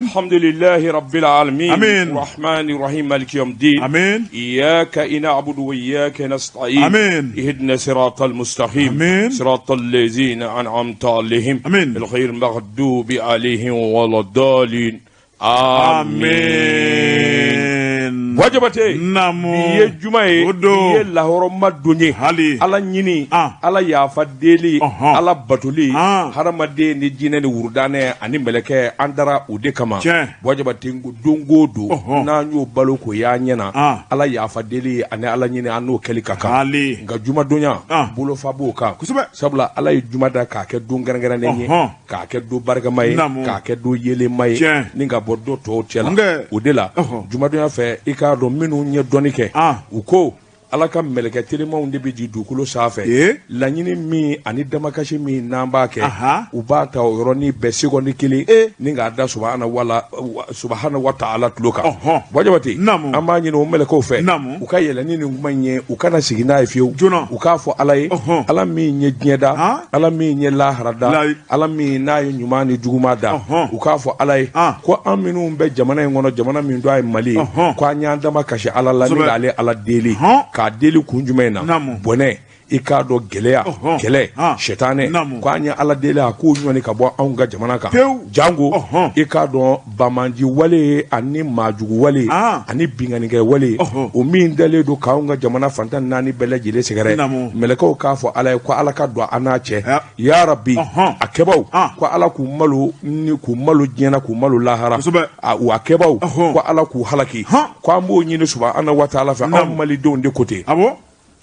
الحمد لله رب العالمين. آمين. الرحمن الرحيم، مالك يوم الدين. آمين. إياك نعبد وإياك نستعين. آمين. اهدنا صراط المستقيم. آمين. صراط الذين أنعمت عليهم. آمين. الغير المغضوب عليهم ولا الضالين. آمين. Amin. Jabate, Naamu. bi ye juma ye. O don. Bi ye lahɔrɔma don ye. Hali. Ala ɲini, Ah. Ala yafa deli, Ɔhɔn. Ala batoli, Ah. hadamaden ni jinɛ ni wurudanɛ ani mɛlɛkɛ, an dara o de kama. Tiɲɛ. Buwa Jabate, n ko don o don, Ɔhɔn. n'an y'o balo k'o y'an ɲɛna, Ah. Ala yafa deli ani Ala ɲini, an n'o kɛli ka kan. Hali. Nka jumadonya, Ah. bolofa b'o kan. Kosɛbɛ. Sabula Ala ye juma da k'a kɛ don kɛrɛnkɛrɛnnen ye, k'a kɛ don barikama ye, Naamu. k'a kɛ don yelenma ye, Tiɲɛ. ni ka bɔ dɔ tɔw cɛ la. Nkɛ. O de la, jumadonya fɛ, i k'a dɔn minnu ye dɔnni kɛ, Ah. u ko Ala ka mɛlɛkɛ telimanw de bɛ jigin dugukolo sanfɛ. Ee. Laɲini min ani damakasi min n'an b'a kɛ, Aha. u b'a ta o yɔrɔnin bɛɛ, seconde kelen, Ee. ni k'a da subahana wala subahana wa taala tulo kan. Buwa Jabate, Naamu. an b'a ɲini o mɛlɛkɛw fɛ, Naamu. u ka yɛlɛ ni nin kuma in ye, u kana sigi n'a ye fiyewu. Joona. U k'a fɔ Ala ye, Ala min ye diɲɛ da, Ah. Ala min ye lahara da, Layi. Ala min n'a ye ɲuman ni juguman da, u k'a fɔ Ala ye Ah. ko an minnu bɛ jamana in kɔnɔ, jamana min dɔ a ye Mali ye, ko an y'an dama kasi Ala la ni k'ale Ala deli. K'a deli kun jumɛn na? Naamu. Bɔnɛ, i k'a dɔn gɛlɛya, kɛlɛ, Ah. sɛtanɛ, Naamu. ko an ye Ala deli a k'o ɲɔni ka bɔ anw ka jamana kan. Pewu. Jango, Ɔhɔn. i k'a dɔn bamanji wale ani maajugu wale Ah. ani binkannikɛ wale, o min dalen don k'anw ka jamana fantan naani bɛɛ lajɛlen sɛgɛrɛ, Naamu. mɛlɛkɛw k'a fɔ Ala ye ko Ala ka don an n'a cɛ. Ya. Ya Rabbi, Ɔhɔn. a kɛbaw, Ah. ko Ala k'u malo ni k'u malo diɲɛ na, k'u malo lahara. Kosɛbɛ. A wa kɛbaw, Ɔhɔn. ko Ala k'u halaki. Hɔn. Ko an b'o ɲini subahana wa taala fɛ, anw Naamu. malidenw de ko ten. Awɔ.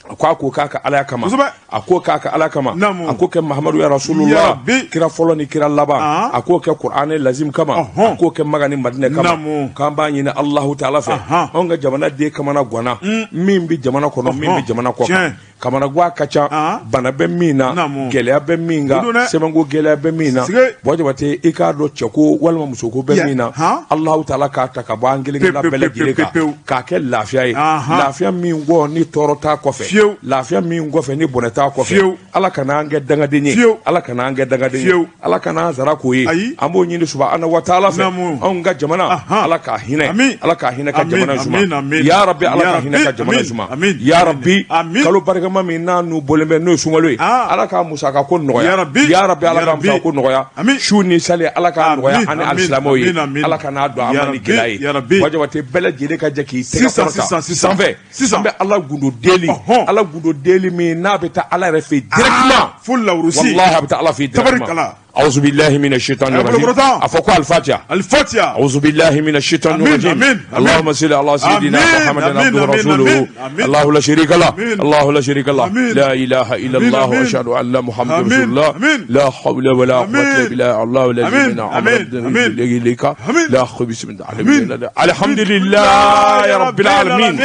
A ko k'a ka Ala kama. Kosɛbɛ. A ko k'a ka Ala kama. Naamu. A ko kɛ Mahamadu ya Ya Rasulullah, Rabbi. kira fɔlɔ ni kira laban. Ah. A k'o kɛ Kuranɛ lazim kama. Ɔhɔn. A k'o kɛ Maga ni Madinɛ kama. Naamu. K'an b'a ɲini Alahu taala fɛ, Ahan. anw ka jamana den kamana ganna min bɛ jamana kɔnɔ, min bɛ Ɔhɔn. jamana kɔ kan. Tiɲɛ. Kamanagan ka ca, Ah. bana bɛ min na, Naamu. gɛlɛya bɛ min kan, O don dɛ. sɛbɛnko gɛlɛya bɛ min na. Sige. Buwa Jabate, i k'a dɔn cɛko walima musoko bɛ Ya. min na, Han. Alahu taala k'a ta ka bɔ an kelen kelenna Pewu, bɛɛ pewu, lajɛlen kan, pewu, pewu. k'a kɛ lafiya ye, Ahan. lafiya min kɔ ni tɔɔrɔ t'a kɔfɛ, Fiyewu. lafiya min kɔfɛ ni bɔnɛ t'a kɔfɛ. Fiyewu. Ala kana an kɛ dangaden ye. Fiyewu. Ala kana an kɛ dangaden ye. Fiyewu. Ala kana an sara k'o ye. Ayi. An b'o ɲini subahana wa taala fɛ, Naamu. anw ka jamana, Ahan. Ala k'a hinɛ. Amin. Ala k'a hinɛ ka Amin, jamana suma. amin, amin. Ya Rabbi, Ala Ya ka hinɛ ka Rabbi, jamana amin, suma. amin, Ya amin, Rabbi, amin. kalo barikama min n'a nu bɔlen bɛ, n'o ye sunkalo ye, Ah. Ala k'a musaka ko nɔgɔya. Ya Rabbi. Ya Rabbi, Ala Ya k'a Rabbi. musaka ko nɔgɔya. Amin. Su ni sali, Ala k'a Amin, nɔgɔya ani amin, alisilamɛw ye. amin, amin. Ala kana don an Ya ma ni Rabbi, gɛlɛya ye. Ya Rabbi. Buwa Jabate, bɛɛ lajɛlen ka jɛ k'i tɛgɛ Sisan, kɔrɔta sisan, sisan. sanfɛ. Sisan. An bɛ Ala gundo deli, Ɔhɔn. Ala gundo deli min n'a bɛ taa Ala yɛrɛ fɛ yen directement. Ah, fo lawurusi. Wallahi, a bɛ taa Ala fɛ yen directement. Tabarikala. أعوذ بالله من الشيطان Ɛ, الرجيم. bolokɔrɔta. A fɔ ko Al-Fatiha. Al-Fatiha. أعوذ بالله من الشيطان آمين، الرجيم. آمين، آمين. اللهم صل على سيدنا آمين، محمد آمين، عبده آمين، ورسوله. آمين، آمين. الله لا شريك له. آمين. الله لا شريك له. آمين. لا إله إلا آمين، الله، آمين. وأشهد أن لا محمد آمين، رسول الله. آمين. لا حول ولا قوة آمين. إلا بالله الله الذي آمين، من آمين، آمين. إليك. آمين. لا خبث من آمين. الحمد لله رب العالمين.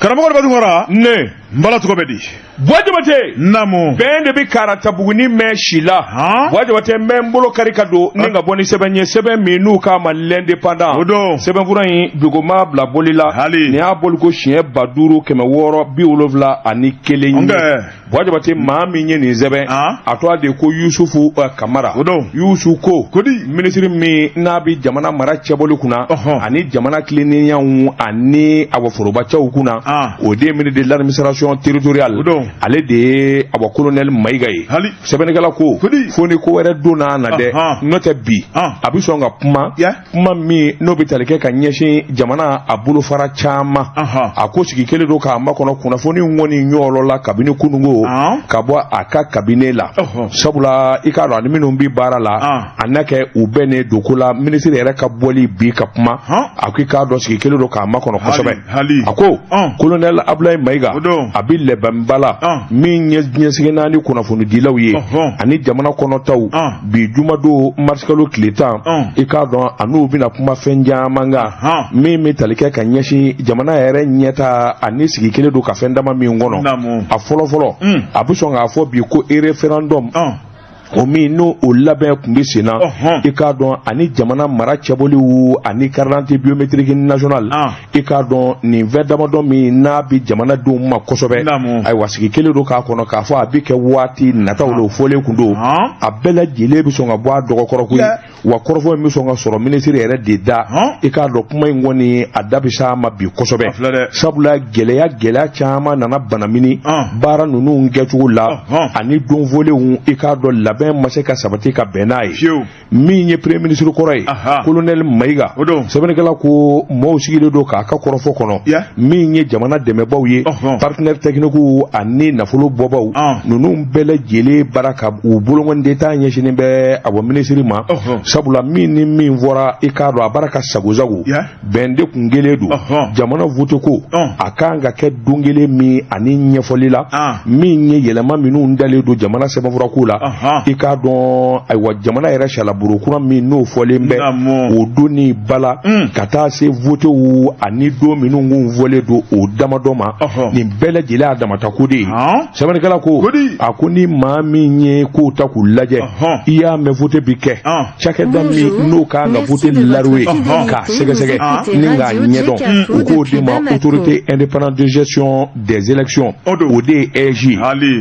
Karamɔgɔ de b'a Ne n bala tɔgɔ bɛ di? Buwa Jabate, Naamu. bɛn de bɛ Karatabugu mɛn si la. Han? Buwa Jabate, n bɛ n bolo kari ka don ni ka bɔ ni sɛbɛn ye, sɛbɛn min n'u k'a ma L'Indépendant. O don. Sɛbɛnfura in bigoma bila boli la. Hali. Nin y'a boli ko siɲɛ 5671 ye. Nkɛ. Buwa Jabate, maa min ye nin sɛbɛn, Han? a tɔgɔ de ko Yusufu Kamara. O don. Yusufu ko Kodi. Minisiri min n'a bɛ jamana mara cɛbɔli kunna, Ɔhɔn. ani jamana tilennenyaw ani awɔ forobacɛw kunna, Ah. o de ye ministre de l'Administration territoriale. O don. Ale de ye awɔ colonel Mayiga ye. Hali. Sɛbɛnnikɛla ko Kodi. fo ni ko wɛrɛ donna na dɛ, Ahan. n'o tɛ bi, Ah. a bɛ sɔn ka kuma, Ya. kuma min n'o bɛ tali kɛ ka ɲɛsin jamana a bolofara caman. Ahan. A ko sigi kelen don k'a makɔnɔ kunnafoni ŋɔni ɲɔgɔlɔ la kabini kununko Ah. ka bɔ a ka cabinet la. Ɔhɔn. Sabula i k'a dɔn ani minnu bɛ baara la, Ah. a n'a kɛ u bɛɛ ne don ko la, minisiri yɛrɛ ka bɔli bi ka kuma, Han. a ko i k'a dɔn sigi kelen don k'a makɔnɔ kosɛbɛ. Hali. A ko Ɔn. colonel Abdoulaye Mayiga, O don. a bɛ lɛbɛnba la Ɔn. min ye diɲɛsigi naani kunnafonidilaw ye Ɔhɔn. ani jamana kɔnɔtaw Ɔn. bi jumadon marisikalo tile 10, Ɔn. i k'a dɔn a n'u bɛna kuma fɛn caman kan Ɔhɔn. min bɛ tali kɛ ka ɲɛsin jamana yɛrɛ ɲɛta ani sigi kelen don ka fɛn dama min kɔnɔ. Naamu. A fɔlɔ fɔlɔ, Mm. a bɛ sɔn k'a fɔ bi ko référendum Ɔn. O min n'o o labɛn tun bɛ sen na, i k'a dɔn, ani jamana mara cɛboliw ani carte d'identité biométrique nationale, i k'a dɔn, nin fɛn damadɔ min n'a bɛ jamanadenw ma kosɛbɛ. Ayiwa, sigi kelen don k'a kɔnɔ k'a fɔ a bɛ kɛ waati nataw la, o fɔlen kun don. A bɛɛ lajɛlen bɛ sɔn ka bɔ a dɔgɔkɔrɔ koyi. Wa kɔrɔfɔ in bɛ sɔn ka sɔrɔ minisiri yɛrɛ de da. I k'a dɔn, kuma in kɔni, a da bɛ s'a ma bi kosɛbɛ, sabula gɛlɛya caman nana banamini baara ninnu kɛcogo la ani don fɔlenw. I k'a dɔn, labɛn ma se ka sabati ka bɛn n'a ye. Min ye premier ministre kɔrɔ ye, colonel Mayiga, sɛbɛnnikɛla ko maaw sigilen don k'a ka kɔrɔfɔ kɔnɔ. Min ye jamana dɛmɛbaw ye, partenaire technique ani nafolo bɔbaw, ninnu bɛɛ lajɛlen baara ka u bolokɔni ta ɲɛsinnen bɛ a bɔ minisiri ma, sabula min ni min fɔra, i k'a dɔn, a baara ka sagosago bɛn de kun kelen don. Jamana vote ko a kan ka kɛ don kelen min ani ɲɛfɔli la, min ye yɛlɛma minnu dalen don jamana sɛbɛnfurako la, i k'a dɔn, ayiwa, jamana yɛrɛ sariyabolo kura min n'o fɔlen bɛ, o don ni bala ka taa se votew ani don minnu kun fɔlen don o damadɔ ma, nin bɛɛ lajɛlen y'a damata ko de ye. Sɛbɛnnikɛla ko a ko ni maa min ye kow ta k'u lajɛ, i y'a mɛn, vote bi kɛ, cakɛda min n'o kan ka vote larouer k'a sɛgɛsɛgɛ ni k'a ɲɛdɔn, u k'o de ma Autorité indépendante de gestion des élections, o de ye AIGE.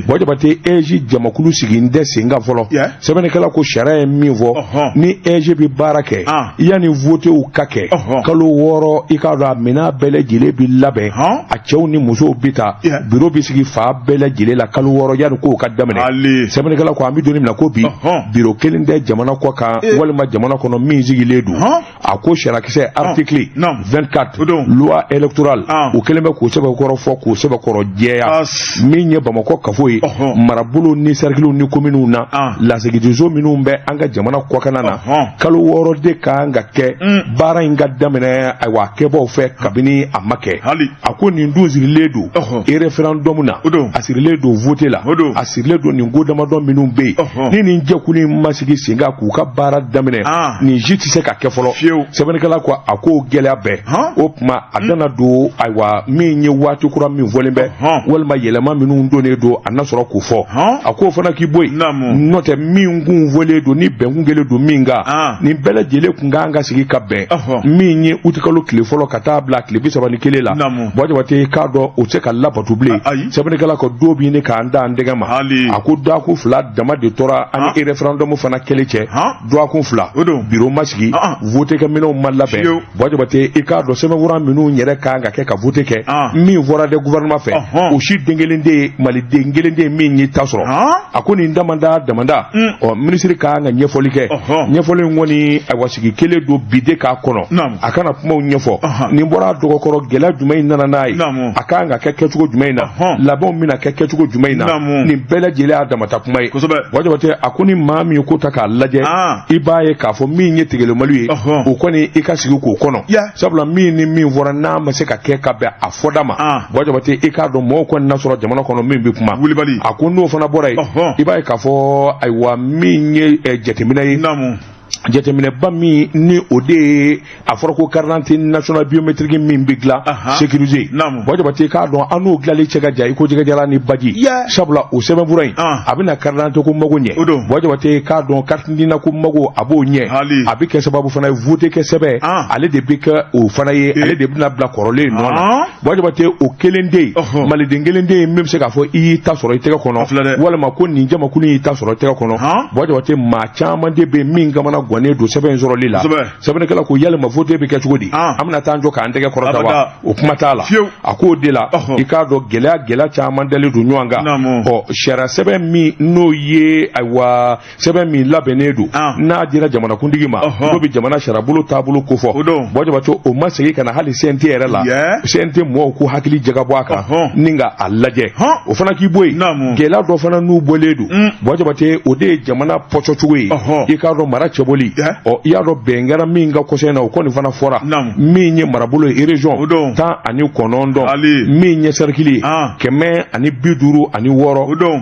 Buwa Jabate, AIGE jamakulu sigilen tɛ sen kan fɔlɔ. Sɛbɛnnikɛla ko sariya ye min fɔ, ni AIGE bɛ baara kɛ, yanni votew ka kɛ kalo 6, i k'a dɔn, a minɛn bɛɛ lajɛlen bɛ labɛn, a cɛw ni musow bɛ ta, bureau bɛ sigi fa bɛɛ lajɛlen la kalo 6 yanni kow ka daminɛ. Sɛbɛnnikɛla ko an bɛ don min na ko bi, bureau kelen tɛ jamana kɔ kan walima jamana kɔnɔ min sigilen don. A ko sariyakisɛ article 24 loi électorale, o kɛlen bɛ k'o sɛbɛnkɔrɔ fɔ, k'o sɛbɛnkɔrɔ jɛya. Min ye Bamakɔ kafo ye, marabolo ni cercle ni communes na, lasigidenso minnu bɛ an ka jamana kɔkanna na, kalo 6 de kan ka kɛ baara in ka daminɛ. Ayiwa, a kɛbaw fɛ kabini a ma kɛ. A ko nin dun sirilen don référendum na, a sirilen don vote la, a sirilen don nin ko damadɔ minnu bɛ yen. Ni nin jɛkulu in ma sigi sen kan k'u ka baara daminɛ, nin si tɛ se ka kɛ fɔlɔ. Sɛbɛnnikɛla ko a ko gɛlɛya bɛɛ o tuma a dana don. Ayiwa, min ye waati kura min fɔlen bɛ walima yɛlɛma minnu donnen don, a na sɔrɔ k'o fɔ. A k'o fana k'i bɔ yen, n'o tɛ min kun fɔlen don ni bɛnkun kɛlen don min kan, nin bɛɛ lajɛlen kun kan ka sigi ka bɛn. Min ye utikalo tile fɔlɔ ka taa bila tile 31 la, Buwa Jabate, k'a dɔn o tɛ se ka labato bilen. Sɛbɛnnikɛla ko don bɛ ne k'an da an tɛgɛ ma. A ko dɔgɔkun 2 dama de tora ani référendum fana kɛlen cɛ, dɔgɔkun 2, bureau ma sigi, vote kɛ minɛnw ma labɛn. Buwa Jabate, i k'a dɔn, sɛbɛnfura minnu yɛrɛ kan ka kɛ ka vote kɛ, min fɔra dɛ gouvernement fɛ, o si den kelen de ye maliden kelen de ye min y'i ta sɔrɔ. A ko nin damanda damanda, ɔ minisiri kan ka ɲɛfɔli kɛ. Ɲɛfɔli in kɔni, ayiwa, sigi kelen don bi de k'a kɔnɔ, a kana kumaw ɲɛfɔ. Nin bɔra a dɔgɔkɔrɔ, gɛlɛya jumɛn in nana n'a ye, a kan ka kɛ kɛcogo jumɛn in na, labɛnw bɛna kɛ kɛcogo jumɛn in na, nin bɛɛ lajɛlen y'a damata kuma ye. Buwa Jabate, a ko ni maa min ye ko ta k'a lajɛ, i b'a ye k'a fɔ min ye tigɛlemali ye, o kɔni i ka sigi k'o kɔnɔ, sabula min ni min fɔra n'a ma se ka kɛ ka bɛn a fɔda ma, Buwa Jabate, i k'a dɔn, mɔgɔw kɔni na sɔrɔ jamana kɔnɔ min bɛ kuma. A ko n'o fana bɔra yen, i b'a ye k'a fɔ, ayiwa, min ye jateminɛ ye, jateminɛba min ni o de ye a fɔra ko carte d'identité nationale biométrique min bɛ dilan sécurisé, Buwa Jabate, k'a dɔn an n'o dilanli cɛ ka jan i ko jɛgɛjalan ni baji, sabula o sɛbɛnfura in a bɛna carte d'identité ko mago ɲɛ. Buwa Jabate, k'a dɔn, carte NINA ko mago a b'o ɲɛ, a bɛ kɛ sababu fana ye vote kɛ sɛbɛn, ale de bɛ kɛ o fana ye, ale de bɛna bila kɔrɔlen nɔ na. Buwa Jabate, o kelen de ye maliden kelen de ye min bɛ se k'a fɔ i y'i ta sɔrɔ i tɛgɛ kɔnɔ, walima ko nin jamakulu y'i ta sɔrɔ i tɛgɛ kɔnɔ. Buwa Jabate, maa caman de bɛ min kamana gannen don sɛbɛn in sɔrɔli la. Sɛbɛnnikɛla ko yalima vote bɛ kɛ cogo di, an bɛna taa an jɔ k'an tɛgɛ kɔrɔta wa? O kuma t'a la. A k'o de la, i k'a dɔn, gɛlɛya caman dalen don ɲɔgɔn kan. Ɔ sariya sɛbɛn min n'o ye, ayiwa, sɛbɛn min labɛnnen don n'a dira jamanakuntigi ma, n'o bɛ jamana sariyabolo taabolo kofɔ, Buwa Jabate, o ma segin ka na hali CNT yɛrɛ la. CNT mɔgɔw ko hakili jagabɔ a kan ni ka a lajɛ, o fana k'i bɔ yen. Gɛlɛya dɔ fana n'u bɔlen don, Buwa Jabate, o de ye jamana pɔcɔcogo ye. I k'a dɔn, mara cɛboli boli, ɔ i y'a dɔn bɛn kɛra min ka kɔsa in na, o kɔni fana fɔra. Min ye marabolo ye, région 19, min ye cercle ye 156,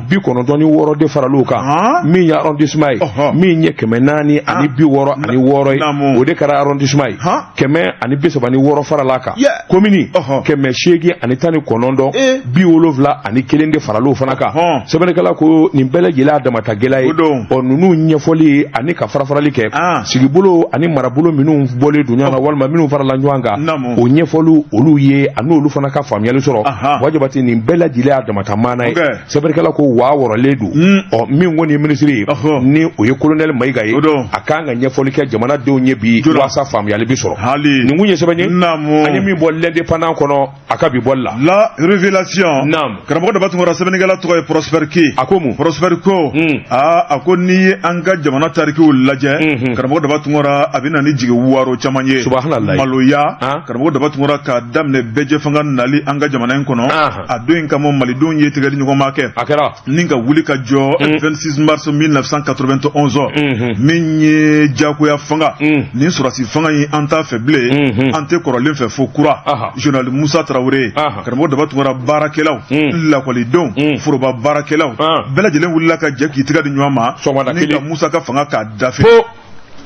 96 de faral'o kan. Min ye arrondissement ye, min ye 466 ye, o de kɛra arrondissement ye, 136 faral'a kan. Commune 819, 71 de faral'o fana kan. Sɛbɛnnikɛla ko nin bɛɛ lajɛlen y'a damata gɛlɛya ye. Ɔ ninnu ɲɛfɔli ani ka farafarali kɛ, sigibolo ani marabolo minnu bɔlen don ɲɔgɔn na walima minnu farala ɲɔgɔn kan, o ɲɛfɔliw olu ye ani olu fana ka faamuyali sɔrɔ. Wajabati, nin bɛɛ lajɛlen y'a damata maana ye. Sɛbɛnnikɛla ko waa wɔrɔlen don. Ɔ min kɔni ye minisiri ye, ni o ye colonel Mayiga ye, a kan ka ɲɛfɔli kɛ jamanadenw ye bi walasa faamuyali bi sɔrɔ. Nin kun ye sɛbɛn ye an ye min bɔ L'Indépendant kɔnɔ a ka bi bɔli la. La Révélation. Karamɔgɔ Daba Tunkara, sɛbɛnnikɛla tɔgɔ ye Prosper K. A ko mun? Prosper ko aa, a ko n'i ye an ka jamana tarikiw lajɛ, karamɔgɔ Daba Tunkara, a bɛ na ni jigi waro caman ye. Subahanallahi. Maloya, karamɔgɔ Daba Tunkara, k'a daminɛ bɛɛjɛ fanga nali an ka jamana in kɔnɔ, a don in kama malidenw ye tigɛli ɲɔgɔnma kɛ. A kɛra. Ni ka wuli ka jɔ 26 mars 1991, min ye jagoya fanga nin sɔrɔsi fanga in, an t'a fɛ bilen, an tɛ kɔrɔlen fɛ fo kura. Général Musa Tarawele, karamɔgɔ Daba Tunkara, baarakɛlaw, lakɔlidenw, foroba baarakɛlaw, bɛɛ lajɛlen wulila ka jɛ k'i tigɛ di ɲɔgɔn ma ni ka Musa ka fanga k'a dafe.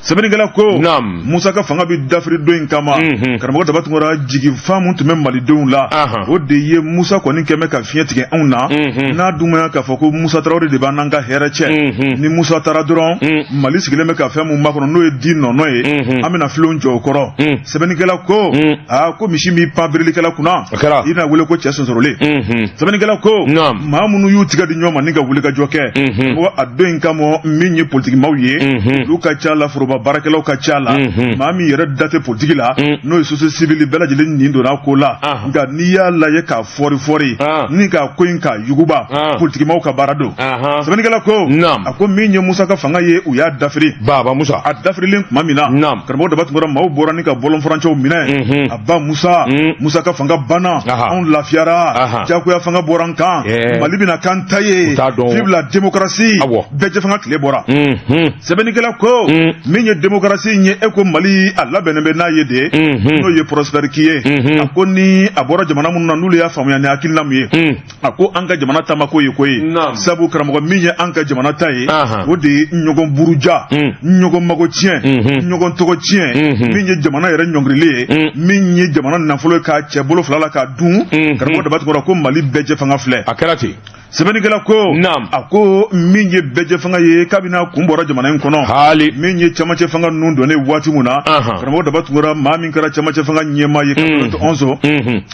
Sɛbɛnnikɛla ko Musa ka fanga bɛ dafiri don in kama, karamɔgɔ Daba Tunkara, jigi fan mun tun bɛ malidenw la, o de ye Musa kɔni kɛmɛ ka fiɲɛ tigɛ anw na, n'a dun k'a fɔ ko Musa Tarawele de b'an n'an ka hɛrɛ cɛ. Ni Musa taara dɔrɔn, Mali sigilen bɛ ka fɛn mun makɔnɔ, n'o ye di nɔnɔ ye, an bɛna filenw jɔ o kɔrɔ. Sɛbɛnnikɛla ko aa, ko misi min pan birilikɛla kunna, i bɛna wele ko cɛ sonsorolen. Sɛbɛnnikɛla ko maa minnu y'u tigɛ di ɲɔgɔn ma ni ka wuli ka jɔ kɛ ko a don in kama, min ye politikimaw ye, olu ka ca la, foroba baarakɛlaw ka ca la, maa min yɛrɛ da tɛ politiki la, n'o ye société civile, bɛɛ lajɛlen nin donna ko la. Nka n'i y'a lajɛ k'a fɔri fɔri ni k'a ko in k'a yuguba, politikimaw ka baara don. Sɛbɛnnikɛla ko a ko min ye Musa ka fanga ye, u y'a dafiri. Baba Musa. A dafirilen tuma min na, karamɔgɔ Daba Tunkara, maaw bɔra ni ka bɔlɔn furancɛw minɛ. A ba Musa, Musa ka fanga banna, anw lafiyara, jagoya fanga bɔra an kan, Mali bɛna k'an ta ye, vive la démocratie, bɛɛ fanga tile bɔra. Sɛbɛnnikɛla ko min ye démocratie in ye, e ko Mali a labɛnnen bɛ n'a ye de, n'o ye Prosper K ye. A ko ni a bɔra jamana minnu na, n'olu y'a faamuya ni hakilina min ye, a ko an ka jamana taamako ye ko ye. Sabu karamɔgɔ, min ye an ka jamana ta ye, o de ye ɲɔgɔn buruja, ɲɔgɔn mago tiɲɛ, ɲɔgɔn tɔgɔ tiɲɛ, min ye jamana yɛrɛ ɲɔngirilen ye, min ye jamana nafolo ye k'a cɛ bolo fila la k'a dun. Karamɔgɔ Daba Tunkara ko Mali bɛɛ jɛ fanga filɛ. A kɛra ten. Sɛbɛnnikɛla ko a ko min ye bɛɛjɛ fanga ye, kabini a kun bɔra jamana in kɔnɔ, haali min ye camancɛ fanga ninnu donnen waati min na, karamɔgɔ Daba Tunkara, maa min kɛra camancɛ fanga ɲɛmaa ye 91,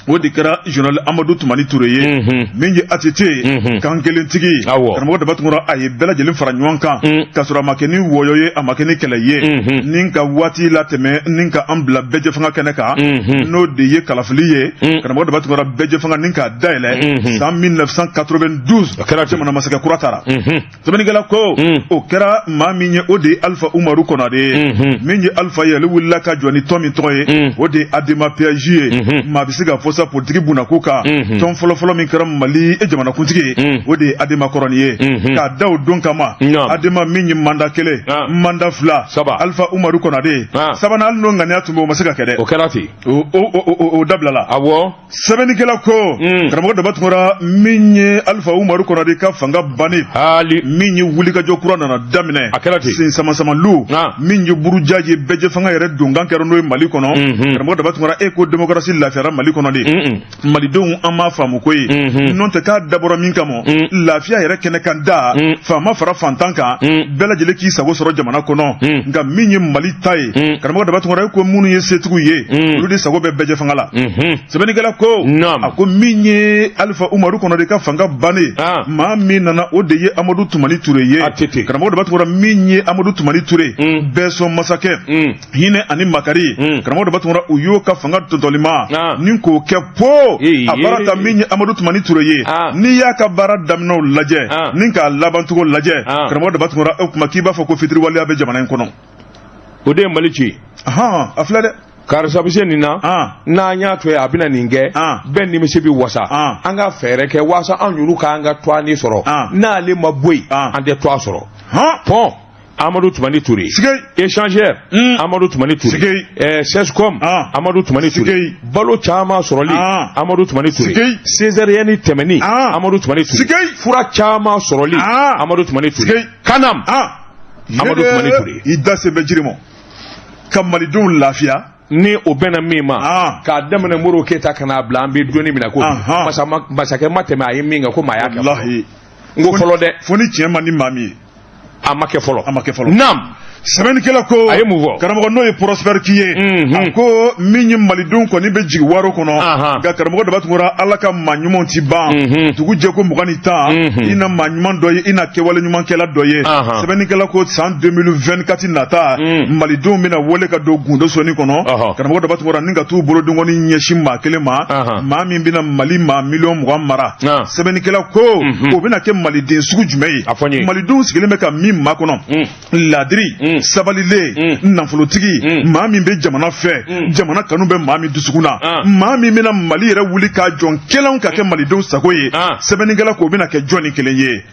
o de kɛra général Amadu Tumani Ture ye. Min ye ATT kan kelentigi, karamɔgɔ Daba Tunkara, a ye bɛɛ lajɛlen fara ɲɔgɔn kan, k'a sɔrɔ a ma kɛ ni wɔyɔ ye, a ma kɛ ni kɛlɛ ye, ni ka waati latɛmɛ ni ka an bila bɛɛjɛ fanga kɛnɛ kan, n'o de ye kalafili ye. Karamɔgɔ Daba Tunkara, bɛɛjɛ fanga ni k'a dayɛlɛ san 1992, jamana masakɛ kura taara. Sɛbɛnnikɛla ko o kɛra maa min ye, o de ye Alifa Umaru Konare ye. Min ye Alifa ye, ale wulila ka jɔ ni tɔn min tɔgɔ ye, o de ye ADEMA PAJ ye. Maa bɛ se ka fɔ sa politiki bunako kan, tɔn fɔlɔfɔlɔ min kɛra Mali jamanakuntigi ye, o de ye ADEMA kɔrɔnin ye. K'a da o don kama, ADEMA min ye mandat kelen, mandat fila, Alifa Umaru Konare sabanan, hali n'o ŋaniya tun bɛ, o ma se ka kɛ dɛ. O kɛra ten. O dabilala. Awɔ. Sɛbɛnnikɛla ko, karamɔgɔ Daba Tunkara, min ye Alifa Umaru Konare ka fanga bannen, haali min ye wulikajɔ kura nana daminɛ. A kɛra ten. Sen samasamaliw, min ye buruja ye, bɛɛjɛ fanga yɛrɛ donkan kɛra n'o ye Mali kɔnɔ. Karamɔgɔ Daba Tunkara, e ko démocratie lafiyara Mali kɔnɔ de, malidenw an m'a faamu ko ye, n'o tɛ k'a dabɔra min kama, lafiya yɛrɛ kɛnɛ kan da, faama fara fantan kan, bɛɛ lajɛlen k'i sago sɔrɔ jamana kɔnɔ. Nka min ye Mali ta ye, karamɔgɔ Daba Tunkara, e ko minnu ye setigiw ye, olu de sago bɛ bɛɛjɛ fanga la. Sɛbɛnnikɛla ko a ko min ye Alifa Umaru Konare ka fanga bannen, maa min nana, o de ye Amadu Tumani Ture ye. Karamɔgɔ Daba Tunkara, min ye Amadu Tumani Ture, bɛɛ sɔn masakɛ, hinɛ ani makari, karamɔgɔ Daba Tunkara, u y'o ka fanga tɔntɔlima ni k'o kɛ po a baara ta. Min ye Amadu Tumani Ture ye, n'i y'a ka baara daminɛw lajɛ ni k'a labancogo lajɛ, karamɔgɔ Daba Tunkara, o tuma k'i b'a fɔ ko fitiriwaleya bɛ jamana in kɔnɔ. O de ye Mali ci. A filɛ dɛ. Karisa bɛ se nin na, n'an y'a to yen, a bɛna nin kɛ, bɛɛ nimisi bɛ wasa. An ka fɛɛrɛ kɛ walasa an yɛrɛ k'an ka toit sɔrɔ. N'ale ma bɔ yen, an tɛ toit sɔrɔ. Pɔn. Amadou Toumani Touré. Échangeur Amadou Toumani Touré. CESCOM Amadou Toumani Touré. Balo caman sɔrɔli Amadou Toumani Touré. Césarienne tɛmɛni Amadou Toumani Touré. Fura caman sɔrɔli Amadou Toumani Touré. Kanam Amadou Toumani Touré. I da se bɛ jiri ma ka malidenw lafiya. Ni o bɛnna min ma k'a daminɛ Modibo Keyita ka n'a bila an bɛ donni min na ko masakɛ ma tɛmɛ a ye min kɛ ko maa y'a kɛ. Walahi. N ko fɔlɔ dɛ. Fo ni tiɲɛ man di maa min ye. A ma kɛ fɔlɔ. A ma kɛ fɔlɔ. Naam. Sɛbɛnnikɛla ko. A ye mun fɔ? Karamɔgɔ n'o ye Prosper Ki ye. A ko min ye malidenw kɔni bɛ jigin waro kɔnɔ. Nka karamɔgɔ Daba Tunkara Ala ka maa ɲumanw ti ban. Dugu jɛ ko 20 i na maa ɲuman dɔ ye i na kɛwale ɲumankɛla dɔ ye. Sɛbɛnnikɛla ko san 2024 nata malidenw bɛna wele ka don gundo sɔnni kɔnɔ. Karamɔgɔ Daba Tunkara ni ka t'u bolodenkɔni ɲɛsin maa kelen ma. Maa min bɛna Mali maa miliyɔn 20 mara. Sɛbɛnnikɛla ko o bɛna kɛ maliden sugu jumɛn ye? A fɔ n ye. Malidenw sigilen bɛ ka min makɔnɔ. Ladiri. Sabalilen nafolotigi maa min bɛ jamana fɛ jamana kanu bɛ maa min dusukun na maa min bɛna Mali yɛrɛ wuli k'a jɔn kɛlɛw ka kɛ malidenw sago ye. Sɛbɛnnikɛla ko o bɛna kɛ jɔnni kelen ye?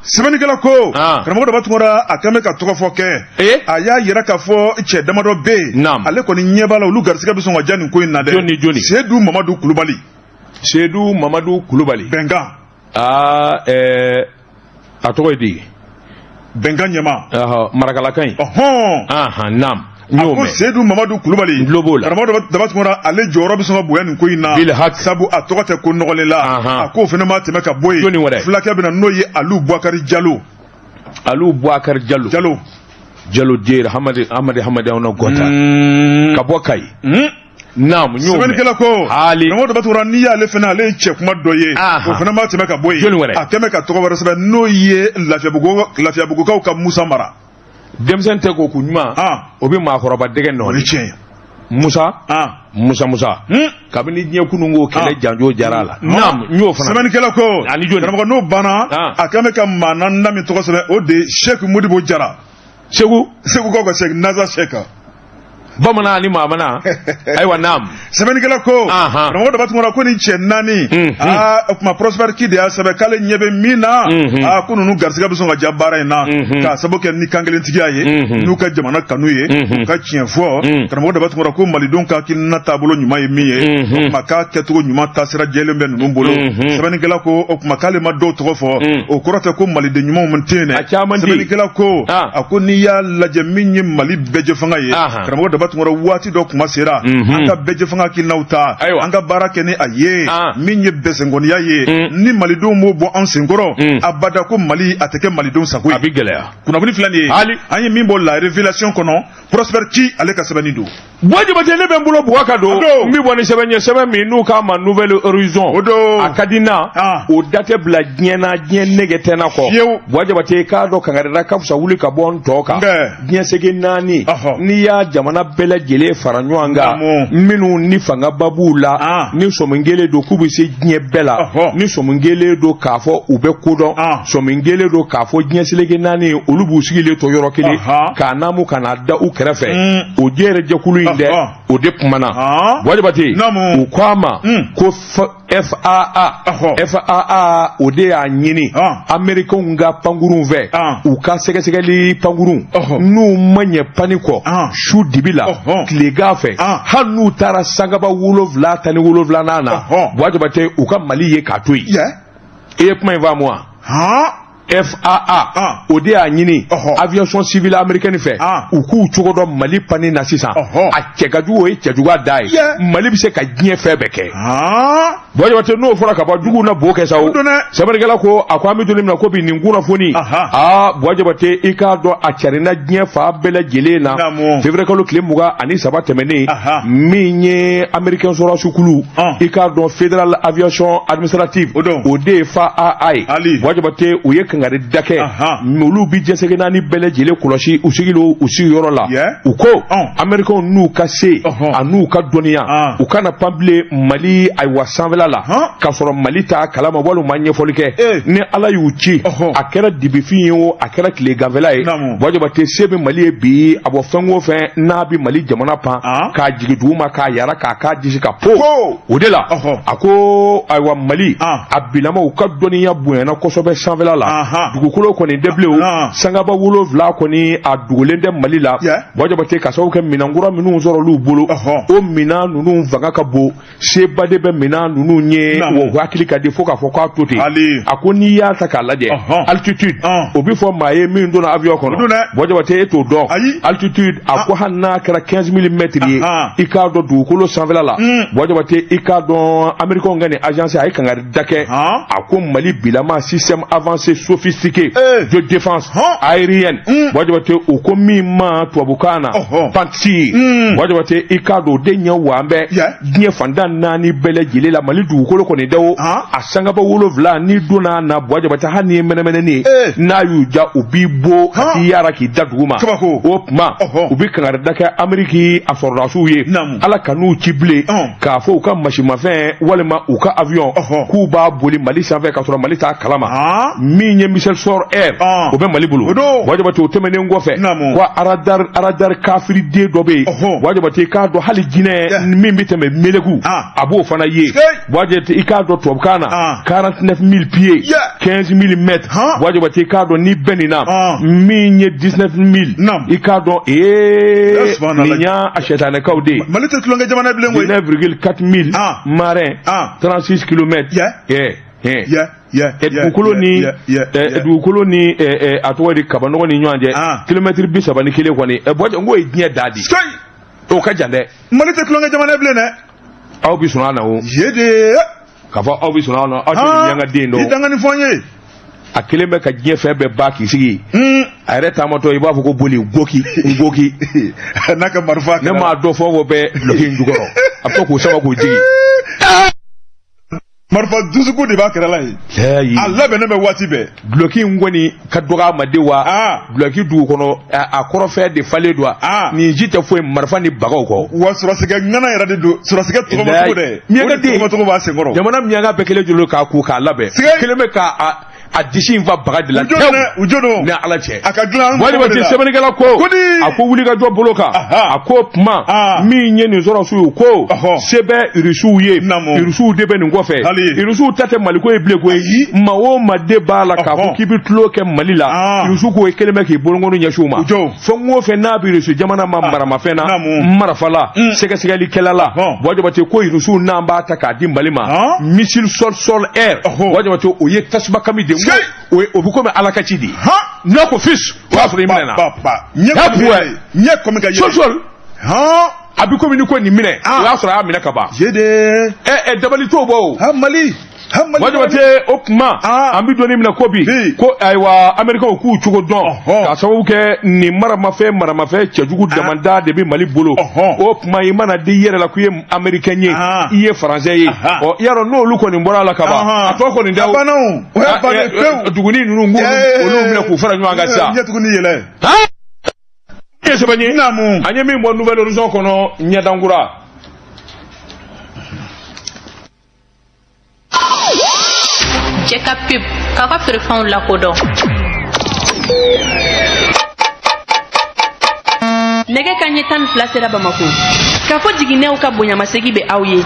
Sɛbɛnnikɛla ko karamɔgɔ Daba Tunkara a kan bɛ ka tɔgɔ fɔ kɛ. A y'a yira k'a fɔ cɛ damadɔ bɛ yen ale kɔni ɲɛ b'a la olu garisɛgɛ bɛ sɔn ka diya nin ko in na dɛ. Jɔni? Seydou Mamadou Kulubali. Seydou Mamadou Kulubali. Bɛnkan. A tɔgɔ ye di? Bɛnkan ɲɛma. Marakalakan in. Ɔhɔn. Naam. A ko Seydou Mamadou Kulubali. N tulo b'o la. Karamɔgɔ Daba Tunkara ale jɔyɔrɔ bɛ sɔn ka bonya nin ko in na. Sabu a tɔgɔ tɛ ko nɔgɔlen la. A k'o fana ma tɛmɛ ka bɔ yen. Jɔnni wɛrɛ? Fulakɛ bɛ na n'o ye Aliou Bouakari Jalo. Aliou Bouakari Jalo. Jalo. Jalo Dier Hamadi Hamadi Hamadi anw na gɔta. Ka bɔ Kayi. Naam, n y'o mɛn. Sɛbɛnnikɛla ko karamɔgɔ Daba Tunkara n'i y'ale fana ale ye cɛ kuma dɔ ye. O fana ma tɛmɛ ka bɔ yen. Jɔnni wɛrɛ? A kɛmɛ ka tɔgɔ wɛrɛ sɛbɛn n'o ye Lafiyabugukaw ka Musa Mara. Denmisɛn tɛ ko kun ɲuman. O bɛ maakɔrɔba dɛgɛ nɔ. O ye tiɲɛ ye. Musa. Musa. Kabini diɲɛ kununko kɛlɛ janjo jara a la. Naam, n y'o fana. Sɛbɛnnikɛla ko. Ani jɔni? Karamɔgɔ n'o banna. A kɛmɛ ka maa naaninan min tɔgɔ sɛbɛn o de ye Sɛki Modibo Jara. Segu. Segukaw ka Sɛki Naza Sɛki. Bamanan ani maamana. Ayiwa naam. Sɛbɛnnikɛla ko. Karamɔgɔ Daba Tunkara ko nin cɛ naani. O tuma Prosper Ki de y'a sɛbɛn k'ale ɲɛ bɛ min na. Ko ninnu garisɛgɛ bɛ sɔn ka diya baara in na. K'a sababu kɛ ni kankelentigiya ye. N'u ka jamana kanu ye. U ka tiɲɛ fɔ. Karamɔgɔ Daba Tunkara ko malidenw ka hakilina taabolo ɲuman ye min ye. O tuma k'a kɛcogo ɲuman taasira jɛlen bɛ ninnu bolo. Sɛbɛnnikɛla ko o tuma k'ale ma dɔw tɔgɔ fɔ. O kɔrɔ tɛ ko maliden ɲumanw tɛ yen dɛ. A caman tɛ yen. Sɛbɛnnikɛla ko. A ko n'i y'a lajɛ min ye Mali bɛɛjɛfanga ye. Karamɔgɔ Daba Tunkara waati dɔ kuma sera. An ka bɛɛjɛfanga hakilinaw ta. An ka baara kɛ ni a ye. Min ye bɛsɛnkɔniya ye. Ni malidenw m'o bɔ an senkɔrɔ. Abada ko Mali a tɛ kɛ malidenw sago ye. A bɛ gɛlɛya. Kunnafoni filɛ nin ye. An ye min bɔ La Révélation kɔnɔ. Prosper Ki ale ka sɛbɛnni don. Buwa Jabate ne bɛ n bolo buwa ka don. N bɛ bɔ ni sɛbɛn ye sɛbɛn min n'u k'a ma Nouvelle Horizon. O don. A ka di n na. O da tɛ bila diɲɛ na diɲɛ nege tɛ n na kɔ. Fiyewu. Buwa Jabate k'a dɔn kangarida ka fisa wuli ka bɔ n tɔ kan. Diɲɛ sege naani. N'i y'a jamana bɛɛ lajɛlen fara ɲɔgɔn kan. Minnu ni fangaba b'u la. Ni sɔmi kelen don k'u bɛ se diɲɛ bɛɛ la. Ni sɔmi kelen don k'a fɔ u bɛ kodɔn. Sɔmi kelen don k'a fɔ diɲɛ seleke naani olu b'u sigilen to yɔrɔ kelen. K'a naamu ka n'a da u kɛrɛfɛ. O diɲɛ yɛrɛ jɛkulu in dɛ o de kumana. Buwa Jabate u ko a ma ko FAA FAA o de y'a ɲini Américains ka pankurun fɛ u ka sɛgɛsɛgɛli pankurun n'u ma ɲɛ pani kɔ su dibi la tilegan fɛ hali n'u taara sangaba 7 17nan na Buwa Jabate u ka Mali ye k'a to yen. I ye kuma in faamu wa? FAA o de y'a ɲini aviation civile américaine fɛ u k'u cogo dɔn Mali panni na sisan a cɛ ka jugu o ye cɛjuguya da ye Mali bɛ se ka diɲɛ fɛn bɛɛ kɛ. Buwa Jabate n'o fɔra ka ban juguw na bo kɛ sa o. Sɛbɛnnikɛla ko a ko an bɛ don min na ko bi nin kunnafoni Buwa Jabate i k'a dɔn a carinna diɲɛ fan bɛɛ lajɛlen na février kalo tile 23 tɛmɛnen min ye américain sɔrɔdasi i k'a dɔn Federal Aviation Administrative o de ye FAA ye. Buwa Jabate u ye kangari da kɛ olu bi jɛsɛgɛ naani bɛɛ lajɛlen kɔlɔsi u sigilen u sigiyɔrɔ la u ko américains n'u ka se a n'u ka dɔnniya u kana pan bilen Mali ayiwa sanfɛla la k'a sɔrɔ Mali t'a kalama walima ɲɛfɔli kɛ ni Ala y'u ci a kɛra dibifin ye o a kɛra tileganfɛla ye Buwa Jabate se bɛ Mali ye bi a bɔ fɛn o fɛn n'a bɛ Mali jamana pan k'a jigin duguma k'a yara k'a k'a disi ka po o de la a ko ayiwa Mali a bilama u ka dɔnniya bonyana kosɛbɛ sanfɛla la Dugukolo kɔni tɛ bilen o, sangaba 7 kɔni a dogolen tɛ Mali la. Buwa Jabate, ka sababu kɛ minɛnkura minnu sɔrɔl'u bolo, o minɛn ninnu fanga ka bon, seba de bɛ minɛn ninnu ye, o hakili ka di fo k'a fɔ k'a to ten. A ko n'i y'a ta k'a lajɛ, altitude, o bɛ fɔ maa ye min donna avion kɔnɔ, Buwa Jabate, e t'o dɔn. Altitude, a ko hali n'a kɛra 15 000 mètres ye, i k'a dɔn dugukolo sanfɛla la, Buwa Jabate, i k'a dɔn américains ka nin agence a ye kangari da kɛ. A ko Mali bilama système avancé sophistiqué de défense aérienne, Buwa Jabate, o ko min ma tubabukan na Pantsir, Buwa Jabate, i k'a dɔn o de ɲɛ wa an bɛ diɲɛ fantan naani bɛɛ lajɛlen la. Mali dugukolo kɔni dɛ o, a sangaba 7, n'i donna na, Buwa Jabate, hali n'i ye mɛnɛmɛnɛni ye, n'a y'u ja, u b'i bo ka t'i yaara k'i da dugu ma. O tuma u bɛ kangari da kɛ Ameriki a sɔrɔdasiw ye, Ala ka n'u ci bilen k'a fɔ u ka masimafɛn walima u ka avion k'u b'a boli Mali sanfɛ k'a sɔrɔ Mali t'a kalama. Min ye missile sol air, o bɛ Mali bolo, Buwa Jabate. O tɛmɛnen kɔfɛ, ko radar kafiriden dɔ bɛ yen, Buwa Jabate, i k'a dɔn hali jinɛ min bɛ tɛmɛ meleku, a b'o fana ye. Buwa Jabate, i k'a dɔn tubabukan na 49 000 pieds, 15 000 mètres. Buwa Jabate, i k'a dɔn ni bɛn nin na, min ye 19 000, i k'a dɔn ee nin y'a sɛtanɛkaw de ye. Mali tɛ tulonkɛ jamana bilen koyi. 19,4 mille marin, 36 kilomètres. Dugukolo ni a tɔgɔ di, kabanɔgɔ ni ɲɔgɔn cɛ, kilomɛtiri 31 kɔni. Buwa, n k'o ye diɲɛ da di, o ka jan dɛ. Mali tɛ tulonkɛ jamana bilen dɛ. Aw bɛ sɔn a na o. Ye de. K'a fɔ aw bɛ sɔn a na, aw tɛ miyanka den dɔn. I danga ni fɔ n ye. A kelen bɛ ka diɲɛ fɛn bɛɛ ba k'i sigi. A yɛrɛ taamatɔ, i b'a fɔ ko boli goki goki. N'a ka marifa. Ne m'a dɔn fɔ o bɛ dulɔki in jukɔrɔ, a bɛ to k'o sama k'o jigin. Marifa dusukun de b'a kɛrɛ la yen. A labɛnnen bɛ waati bɛɛ. Dulɔki in kɔni ka dɔgɔ a ma de wa? Dulɔki dugu kɔnɔ, a kɔrɔfɛ de falen don wa? Nin ji tɛ foyi marifa ni bagaw kɔ. Wa sɔrɔsikɛ ŋana yɛrɛ de don, sɔrɔsikɛ tɔgɔmacogo dɛ. Miyanka den tɔgɔmacogo b'a senkɔrɔ. Jamana miyanka bɛɛ kelen jolo k'a ko k'a labɛn. Kelen bɛ k'a a disi in fa baga de la. U jo don. Ni Ala cɛ. A ka dilan. Walima ti sɛbɛnnikɛla ko. A ko wuli ka jɔ bolo kan. A ko kuma min ye nin sɔrɔsiw ye, ko se bɛ Irisiw ye. Irisiw de bɛ nin kɔfɛ. Irisiw ta tɛ Maliko ye bilen koyi. Maa o maa de b'a la k'a fɔ k'i bɛ tulon kɛ Mali la, Irisiw ko i kelen bɛ k'i bolonkɔni ɲɛsin u ma. Fɛn o fɛn n'a bɛ Irisi jamana ma maramafɛn na, marifa la, sɛgɛsɛgɛlikɛla la, Buwa Jabate ko Irisiw n'an b'a ta k'a di Mali ma, missile sol sol air, Buwa Jabate, o ye tasuma kami de ye, o bɛ komi Ala ka ci de n'a ko fils, o y'a sɔrɔ i minɛ na. Ɲɛ kɔmi ka sol sol, a bɛ komi ni ko nin minɛ, o y'a sɔrɔ a y'a minɛ ka ban. Yede. Ɛ dabali t'o bɔ o. Ha Mali. Buwa Jabate, o kuma an bɛ don minɛ ko bi ko ayiwa, Américains k'u cogo dɔn k'a sababu kɛ nin maramafɛn cɛjugu damanda de bɛ Mali bolo. O kuma i mana di i yɛrɛ la k'i ye Américain ye, i ye Français ye, ɔ i y'a dɔn n'olu kɔni bɔra a la ka ban, a tɔ kɔni tɛ. A banna o, o y'a bannen pewu. Duguni ninnu k'olu minɛ k'u fara ɲɔgɔn kan sisan. Ɲɛ tuguni yɛlɛ. Ye sɛbɛn ye. An ye min bɔ Nouvel Horizon kɔnɔ, ɲɛdankura. Cɛ ka pub k'a ka feerefɛnw lakodɔn. Nɛgɛ ka ɲɛ 12 sera Bamako k'a fɔ jiginɛw ka bonyamasegi bɛ aw ye.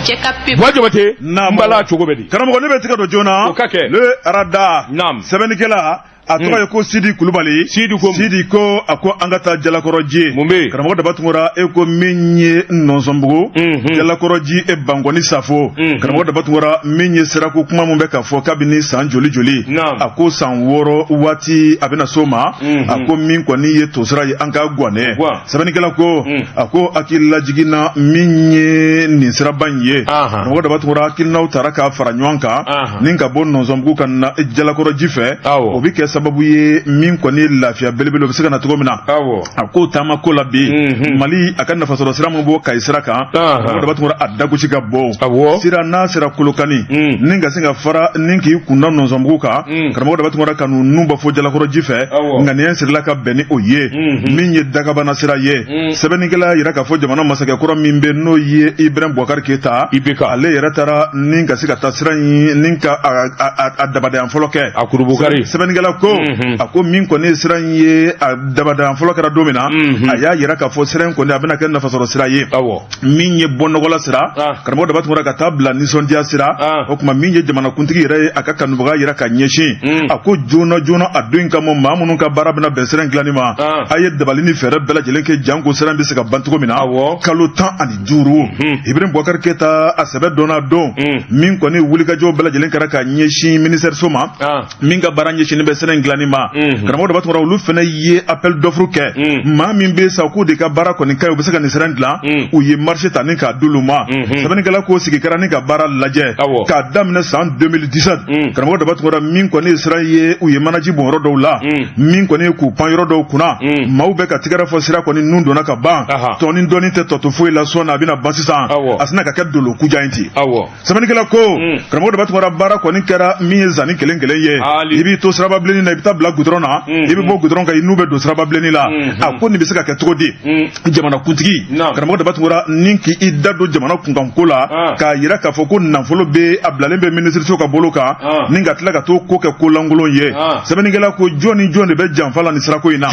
Cɛ ka pub. Buwa Jabate, n bala cogo bɛ di? Karamɔgɔ, ne bɛ tigɛ don joona. O ka kɛ. Le Radar. Naam. Sɛbɛnnikɛla a tɔgɔ ye ko Sidi Kulubali. Sidi ko Sidi ko a ko an ka taa Jalakɔrɔji. Mun bɛ yen? Karamɔgɔ Daba Tunkara, e ko min ye Nɔnsɔnbugu, Jalakɔrɔji, e Bankɔni Safo. Karamɔgɔ Daba Tunkara, min ye sirako kuma min bɛ ka fɔ kabini san joli joli. A ko san 6 waati a bɛna s'o ma. A ko min kɔni ye tosira ye, an ka guwanɛ. Sɛbɛnnikɛla ko a ko hakililajigin na min ye nin siraba in ye. Karamɔgɔ Daba Tunkara, hakilinaw taara k'a fara ɲɔgɔn kan ni ka bɔ Nɔnsɔnbugu ka na Jalakɔrɔji fɛ. O bɛ kɛ sababu ye min kɔni ye lafiya belebele, o bɛ se ka na cogo min na. A ko taama ko la bi, Mali a ka nafasɔrɔ sira min bɔ Kayi sira kan, Karamɔgɔ Daba Tunkara, a dagosi ka bɔ sira n'a sera Kolokani ni ka sin ka fara ni k'i kunda Nɔnsɔnbugu kan. Karamɔgɔ Daba Tunkara, ka ninnu bɔ fo Jalakɔrɔji fɛ, ŋaniya sirila ka bɛn ni o ye min ye dagabana sira ye. Sɛbɛnnikɛla yira k'a fɔ jamana masakɛ kɔrɔ min bɛ, n'o ye Ibrahim Boubacar Keita, IBK, ale yɛrɛ taara ni ka se ka taa sira in ni ka a dabadenya fɔlɔ kɛ. A kurubukari. Sɛbɛnnikɛla ko ko a ko min kɔni ye sira in ye a dabadan fɔlɔ kɛra don min na a y'a yira k'a fɔ sira in kɔni a bɛna kɛ nafasɔrɔ sira ye min ye bɔnɔgɔla sira karamɔgɔ Daba Tunkara ka taa bila nisɔndiya sira o tuma min ye jamanakuntigi yɛrɛ ye a ka kanubaga yira ka ɲɛsin a ko joona joona a don in kama maa minnu ka baara bɛna bɛn sira in dilanni ma a ye dabali ni fɛɛrɛ bɛɛ lajɛlen kɛ janko sira in bɛ se ka ban cogo min na kalo 15 Ibrahim Boubacar Keita a sɛbɛ dɔnna don min kɔni wulikajɔ bɛɛ lajɛlen kɛra ka ɲɛsin ministère so ma min ka baara ɲɛsinnen bɛ sira in dilanni ma karamɔgɔ Daba Tunkara olu fana ye appel d'offre kɛ maa min bɛ sa k'u de ka baara kɔni ka ɲi u bɛ se ka nin sira in dilan u ye marché ta ni k'a d'olu ma sɛbɛnnikɛla ko sigi kɛra ni ka baara lajɛ k'a daminɛ san 2017 karamɔgɔ Daba Tunkara min kɔni ye sira ye u ye manaji bɔn yɔrɔ dɔw la min kɔni ye k'u pan yɔrɔ dɔw kunna maaw bɛ ka tigɛrɛ fɔ sira kɔni nun donna ka ban tɔni dɔɔni tɛ tɔ to foyi la sɔn a bɛna ban sisan a sina ka kɛ dolo kuja in ten sɛbɛnnikɛla ko karamɔgɔ Daba Tunkara baara kɔni kɛra min ye zanni kelen kelen ye i b'i to siraba bilenni na i bɛ taa bila goudron na i bɛ bɔ goudron kan i n'u bɛ don siraba bilenni la a ko nin bɛ se ka kɛ cogo di jamanakuntigi karamɔgɔ Daba Tunkara ni k'i da don jamana kunkanko la k'a yira k'a fɔ ko nafolo bɛ a bilalen bɛ minisiriso ka bolo kan ni ka tila ka t'o ko kɛ ko lankolon ye sɛbɛnnikɛla ko jɔn ni jɔn de bɛ janfa la nin sirako in na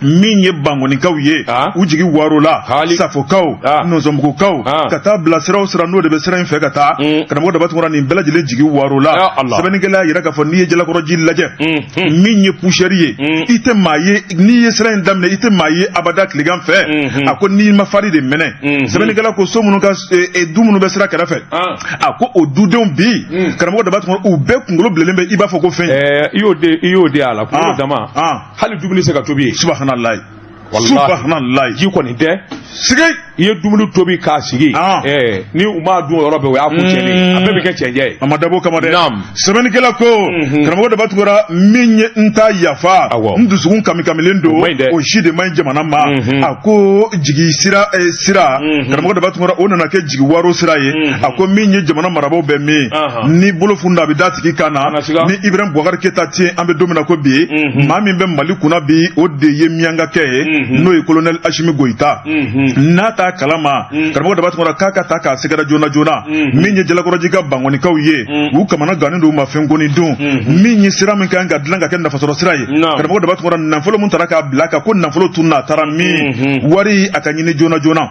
min ye bangonikaw ye u jigi waro la safokaw nɔnsɔnbugukaw ka taa bila sira o sira n'o de bɛ sira in fɛ ka taa karamɔgɔ Daba Tunkara nin bɛɛ lajɛlen jigi waro la sɛbɛnnikɛla y'a yira k'a fɔ n'i ye jalakɔrɔji lajɛ min ye poussière ye i tɛ maa ye n'i ye sira in daminɛ i tɛ maa ye abada tilegan fɛ a ko n'i ma fari de mɛnɛ sɛbɛnnikɛla ko so minnu ka du minnu bɛ sira kɛrɛfɛ a ko o dudenw bi karamɔgɔ Daba Tunkara u bɛɛ kunkolo bilennen bɛ i b'a fɔ ko fɛn i y'o de a la kunkolo dama hali dumuni se ka tobi yen subahanallahi subahanallahi ji kɔni tɛ sigi i ye dumuni tobi k'a sigi ni u m'a dun o yɔrɔ bɛɛ o y'a ko tiɲɛnen a bɛɛ bɛ kɛ cɛncɛn ye a ma dabɔ kama dɛ sɛbɛnnikɛla ko karamɔgɔ Daba Tunkara min ye n ta yafa n dusukun kamikamilen don o si de man ɲi jamana ma a ko jigi sira karamɔgɔ Daba Tunkara o nana kɛ jigi waro sira ye a ko min ye jamana marabaaw bɛ min ni bolo funda a bɛ da tigi kan na ni Ibrahim Boubacar Keita tɛ yen an bɛ don min na ko bi maa min bɛ Mali kunna bi o de ye miyankakɛ ye n'o ye colonel Assimi Goïta n'a t'a kalama karamɔgɔ Daba Tunkara k'a ka taa k'a sɛgɛrɛ joona joona min ye jalakɔrɔji ka bangonikaw ye u kamana gannen don u ma fɛn kɔni dun min ye sira min kan ka dilan ka kɛ nafasɔrɔ sira ye karamɔgɔ Daba Tunkara nafolo min taara k'a bila kan ko nafolo tununa a taara min wari a ka ɲini joona joona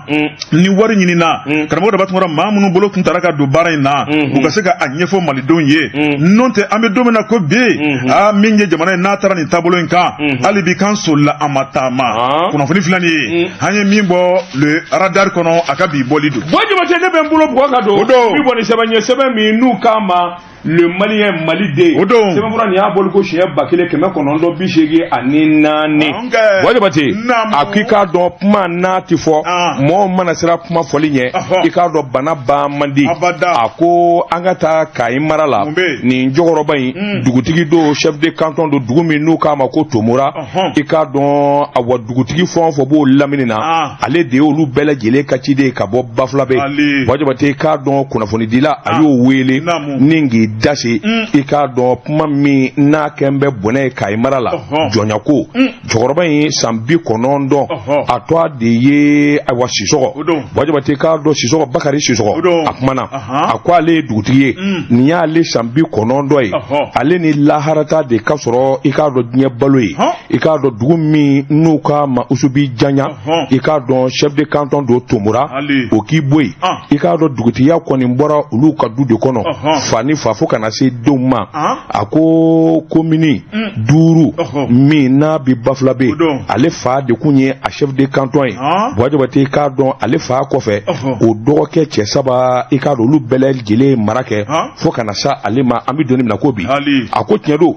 ni wari ɲinina karamɔgɔ Daba Tunkara maa minnu bolo tun taara ka don baara in na u ka se ka a ɲɛfɔ malidenw ye n'o tɛ an bɛ don min na ko bi aa min ye jamana ye n'a taara nin taabolo in kan hali bi k'an solila an ma taama kunnafoni filɛ nin ye an ye min bɔ le radar kɔnɔ a ka bi bɔli don. Bon Jabate ne bɛ n bolo bugɔ ka don. O don. Min bɔ ni sɛbɛn ye sɛbɛn min n'u k'a ma le Malien Maliden. O don. Sɛbɛnfura nin y'a bɔli ko siɲɛ 1984. Bon Jabate. A k'i k'a dɔn kuma n'a ti fɔ. Mɔgɔ mana siran kuma fɔli ɲɛ. I k'a dɔn bana ban man di. A ko an ka taa Kayi mara la. Nin cɛkɔrɔba in dugutigi don chef de canton don dugu min n'u k'a ma ko Tomora. I k'a dɔn awa dugutigi fɛn o fɛn b'o lamini na. Ale de y'olu bɛɛ lajɛlen ka ciden ka bɔ Bafulabe. Bon Jabate i k'a dɔn kunnafonidila a y'o wele ni k'i dase i k'a dɔn kuma min n'a kɛn bɛ bɔnɛ ye Kayi mara la jɔnya ko cɛkɔrɔba in san 90 a tɔgɔ de ye ayiwa Sisɔgɔ. Bon Jabate i k'a dɔn Sisɔgɔ Bakari Sisɔgɔ a kumana a ko ale ye dugutigi ye nin y'ale san 90 ye ale ni laharata de ka sɔrɔ i k'a dɔn diɲɛ balo ye i k'a dɔn dugu min n'u k'a ma Usubi Janya i k'a dɔn chef de canton don Tomora o k'i bɔ yen i k'a dɔn dugutigiya kɔni bɔra olu ka du de kɔnɔ fa ni fa fo ka na se denw ma a ko komini 5 min n'a bi Bafulabe ale fa de kun ye a chef de canton ye Bon Jabate i k'a dɔn ale fa kɔfɛ o dɔgɔkɛ cɛ 3 i k'a dɔn olu bɛɛ lajɛlen mara kɛ fo ka na sa ale ma an bɛ don min na ko bi a ko tiɲɛ don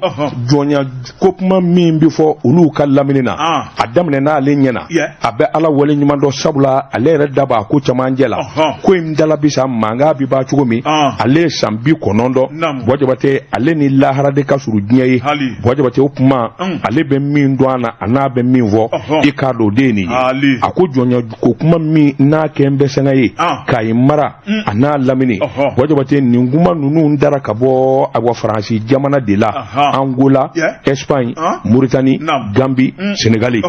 jɔnya ko kuma min bɛ fɔ olu ka lamini na a daminɛ n'ale ɲɛna a bɛ Ala wale ɲuman dɔn sabula ale yɛrɛ da b'a ko camancɛ la ko in dala bi sa mankan bi ban cogo min ale ye san 90 Bon Jabate ale ni lahara de ka surun diɲɛ ye Bon Jabate o kuma ale bɛ min dɔn a na a n'a bɛ min fɔ i k'a dɔn o de ye nin ye a ko jɔnya ko kuma min n'a kɛ bɛ sanga ye Kayi mara a n'a lamini Bon Jabate nin kuma ninnu dara ka bɔ awa Faransi jamana de la Angola Espagne Mauritanie Gambie Sénégali.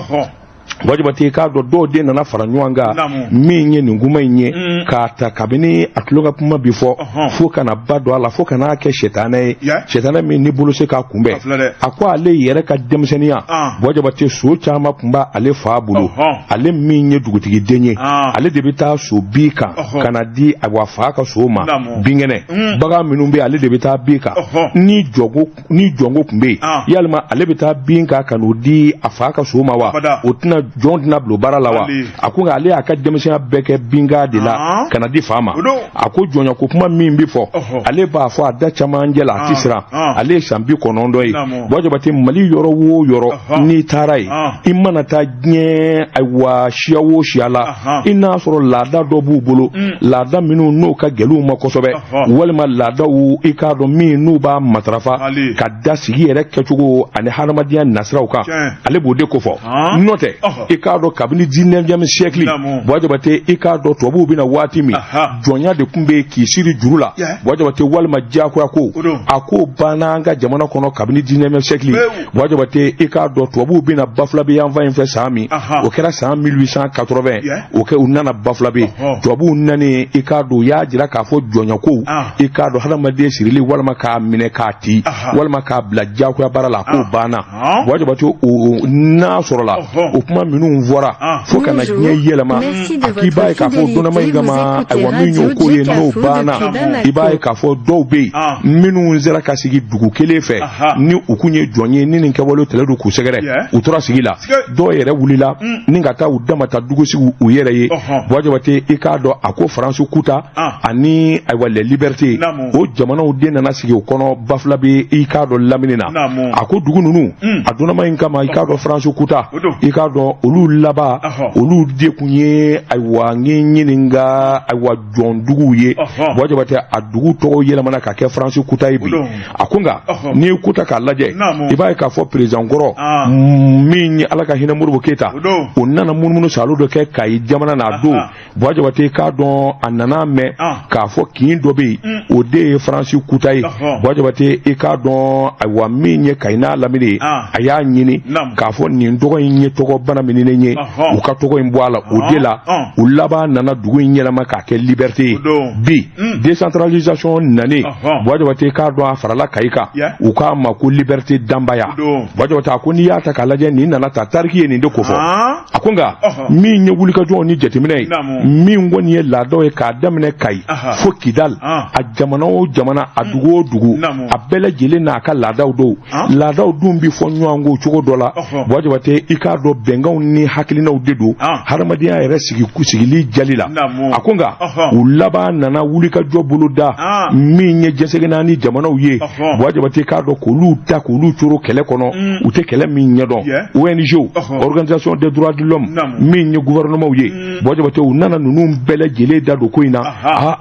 Buwa Jabate k'a dɔn dɔw den nana fara ɲɔgɔn kan min ye nin kuma in ye k'a ta kabini a tulo ka kuma bi fɔ fo ka na ba don a la fo ka n'a kɛ sɛtanɛ ye sɛtanɛ min ni bolo se k'a kunbɛn a ko ale yɛrɛ ka denmisɛnninya Buwa Jabate so caman tun b'ale fa bolo ale min ye dugutigiden ye ale de bɛ taa so bin kan ka na di a fa ka so ma binkɛnɛ bagan minnu bɛ ale de bɛ taa bin kan ni jɔnko tun bɛ yen yalima ale bɛ taa bin kan ka n'o di a fa ka so ma wa o tɛna jɔn tɛna bila baara la wa a ko nka ale y'a ka denmisɛnya bɛɛ kɛ binkan de la ka na di fa ma a ko jɔnya ko kuma min bɛ fɔ ale b'a fɔ a da camancɛ la a tɛ siran ale ye san 90 ye Buwa Jabate Mali yɔrɔ o yɔrɔ n'i taara yen i mana taa diɲɛ ayiwa siya o siya la i n'a sɔrɔ laada dɔ b'u bolo laada minnu n'o ka gɛlɛn u ma kosɛbɛ walima laadaw i k'a dɔn min n'u b'a matarafa ka da sigi yɛrɛ kɛcogo ani hadamadenya nasiraw kan ale b'o de kofɔ n'o tɛ i k'a dɔn kabini 19e siècle Buwa Jabate i k'a dɔn tubabuw bɛna waati min jɔnya de tun bɛ k'i siri juru la Buwa Jabate walima diyagoya ko a ko banna an ka jamana kɔnɔ kabini 19e siècle Buwa Jabate i k'a dɔn tubabuw bɛna Bafulabe yanfan in fɛ san min o kɛra san 1880 o kɛ u nana Bafulabe tubabuw nanen i k'a dɔn u y'a jira k'a fɔ jɔnya ko i k'a dɔn hadamaden sirili walima k'a minɛ k'a ti walima k'a bila diyagoya baara la k'o banna Buwa Jabate o n'a sɔrɔla o kuma minnu fɔra fo ka na diɲɛ yɛlɛma a k'i b'a ye k'a fɔ donnama in kama ayiwa min y'o ko ye n'o banna i b'a ye k'a fɔ dɔw bɛ yen minnu sera ka sigi dugu kelen fɛ ni u kun ye jɔn ye ni nin kɛwale tɛlɛ don k'u sɛgɛrɛ u tora sigi la dɔw yɛrɛ wulila ni ka taa u damata dugu sigi u yɛrɛ ye Buwa Jabate i k'a dɔn a ko Faransi kuta ani ayiwa les libertés o jamanaw den nana sigi o kɔnɔ Bafulabe i k'a dɔn lamini na a ko dugu ninnu a donnama in kama i k'a dɔn Faransi kuta i k'a dɔn olu laban olu de kun ye ayiwa n ɲininka ayiwa jɔn duguw ye Buwa Jabate a dugu tɔgɔ yɛlɛmana ka kɛ Faransi kuta ye bi a ko nka n'i ye kuta k'a lajɛ i b'a ye k'a fɔ président kɔrɔ min ye Ala ka hinɛ Modibo Keyita o nana munumunu salo dɔ kɛ Kayi jamana na a don Buwa Jabate k'a dɔn a nana mɛn k'a fɔ kin dɔ bɛ yen o de ye Faransi kuta ye Buwa Jabate i k'a dɔn ayiwa min ye Kayi n'a lamini ye a y'a ɲini k'a fɔ nin tɔgɔ in ye tɔgɔ banamininen ye u ka tɔgɔ in bɔ a la o de la u laban nana dugu in yɛlɛma k'a kɛ liberté ye bi décentralisation nanen Buwa Jabate k'a dɔn a farala Kayi kan u k'a ma ko liberté Danbaya Buwa Jabate a ko n'i y'a ta k'a lajɛ nin nana ta tariki ye nin de kofɔ a ko nka min ye wulikajɔw ni jateminɛ ye min kɔni ye laadaw ye k'a daminɛ Kayi fo Kidal a jamana o jamana a dugu o dugu a bɛɛ lajɛlen n'a ka laadaw don laadaw dun bɛ fɔ ɲɔgɔn kɔ cogo dɔ la Buwa Jabate i k'a dɔn bɛnkanw ni hakilinaw de don hadamadenya yɛrɛ sigili jali la a ko nka u laban nana wulikajɔ bolo da min ye jɛsɛgɛ naani jamanaw ye Buwa Jabate k'a dɔn k'olu ta k'olu coro kɛlɛ kɔnɔ u tɛ kɛlɛ min ɲɛdɔn ONG Organisation des droits de l'homme min ye gouvernement ye Buwa Jabate u nana ninnu bɛɛ lajɛlen da don ko in na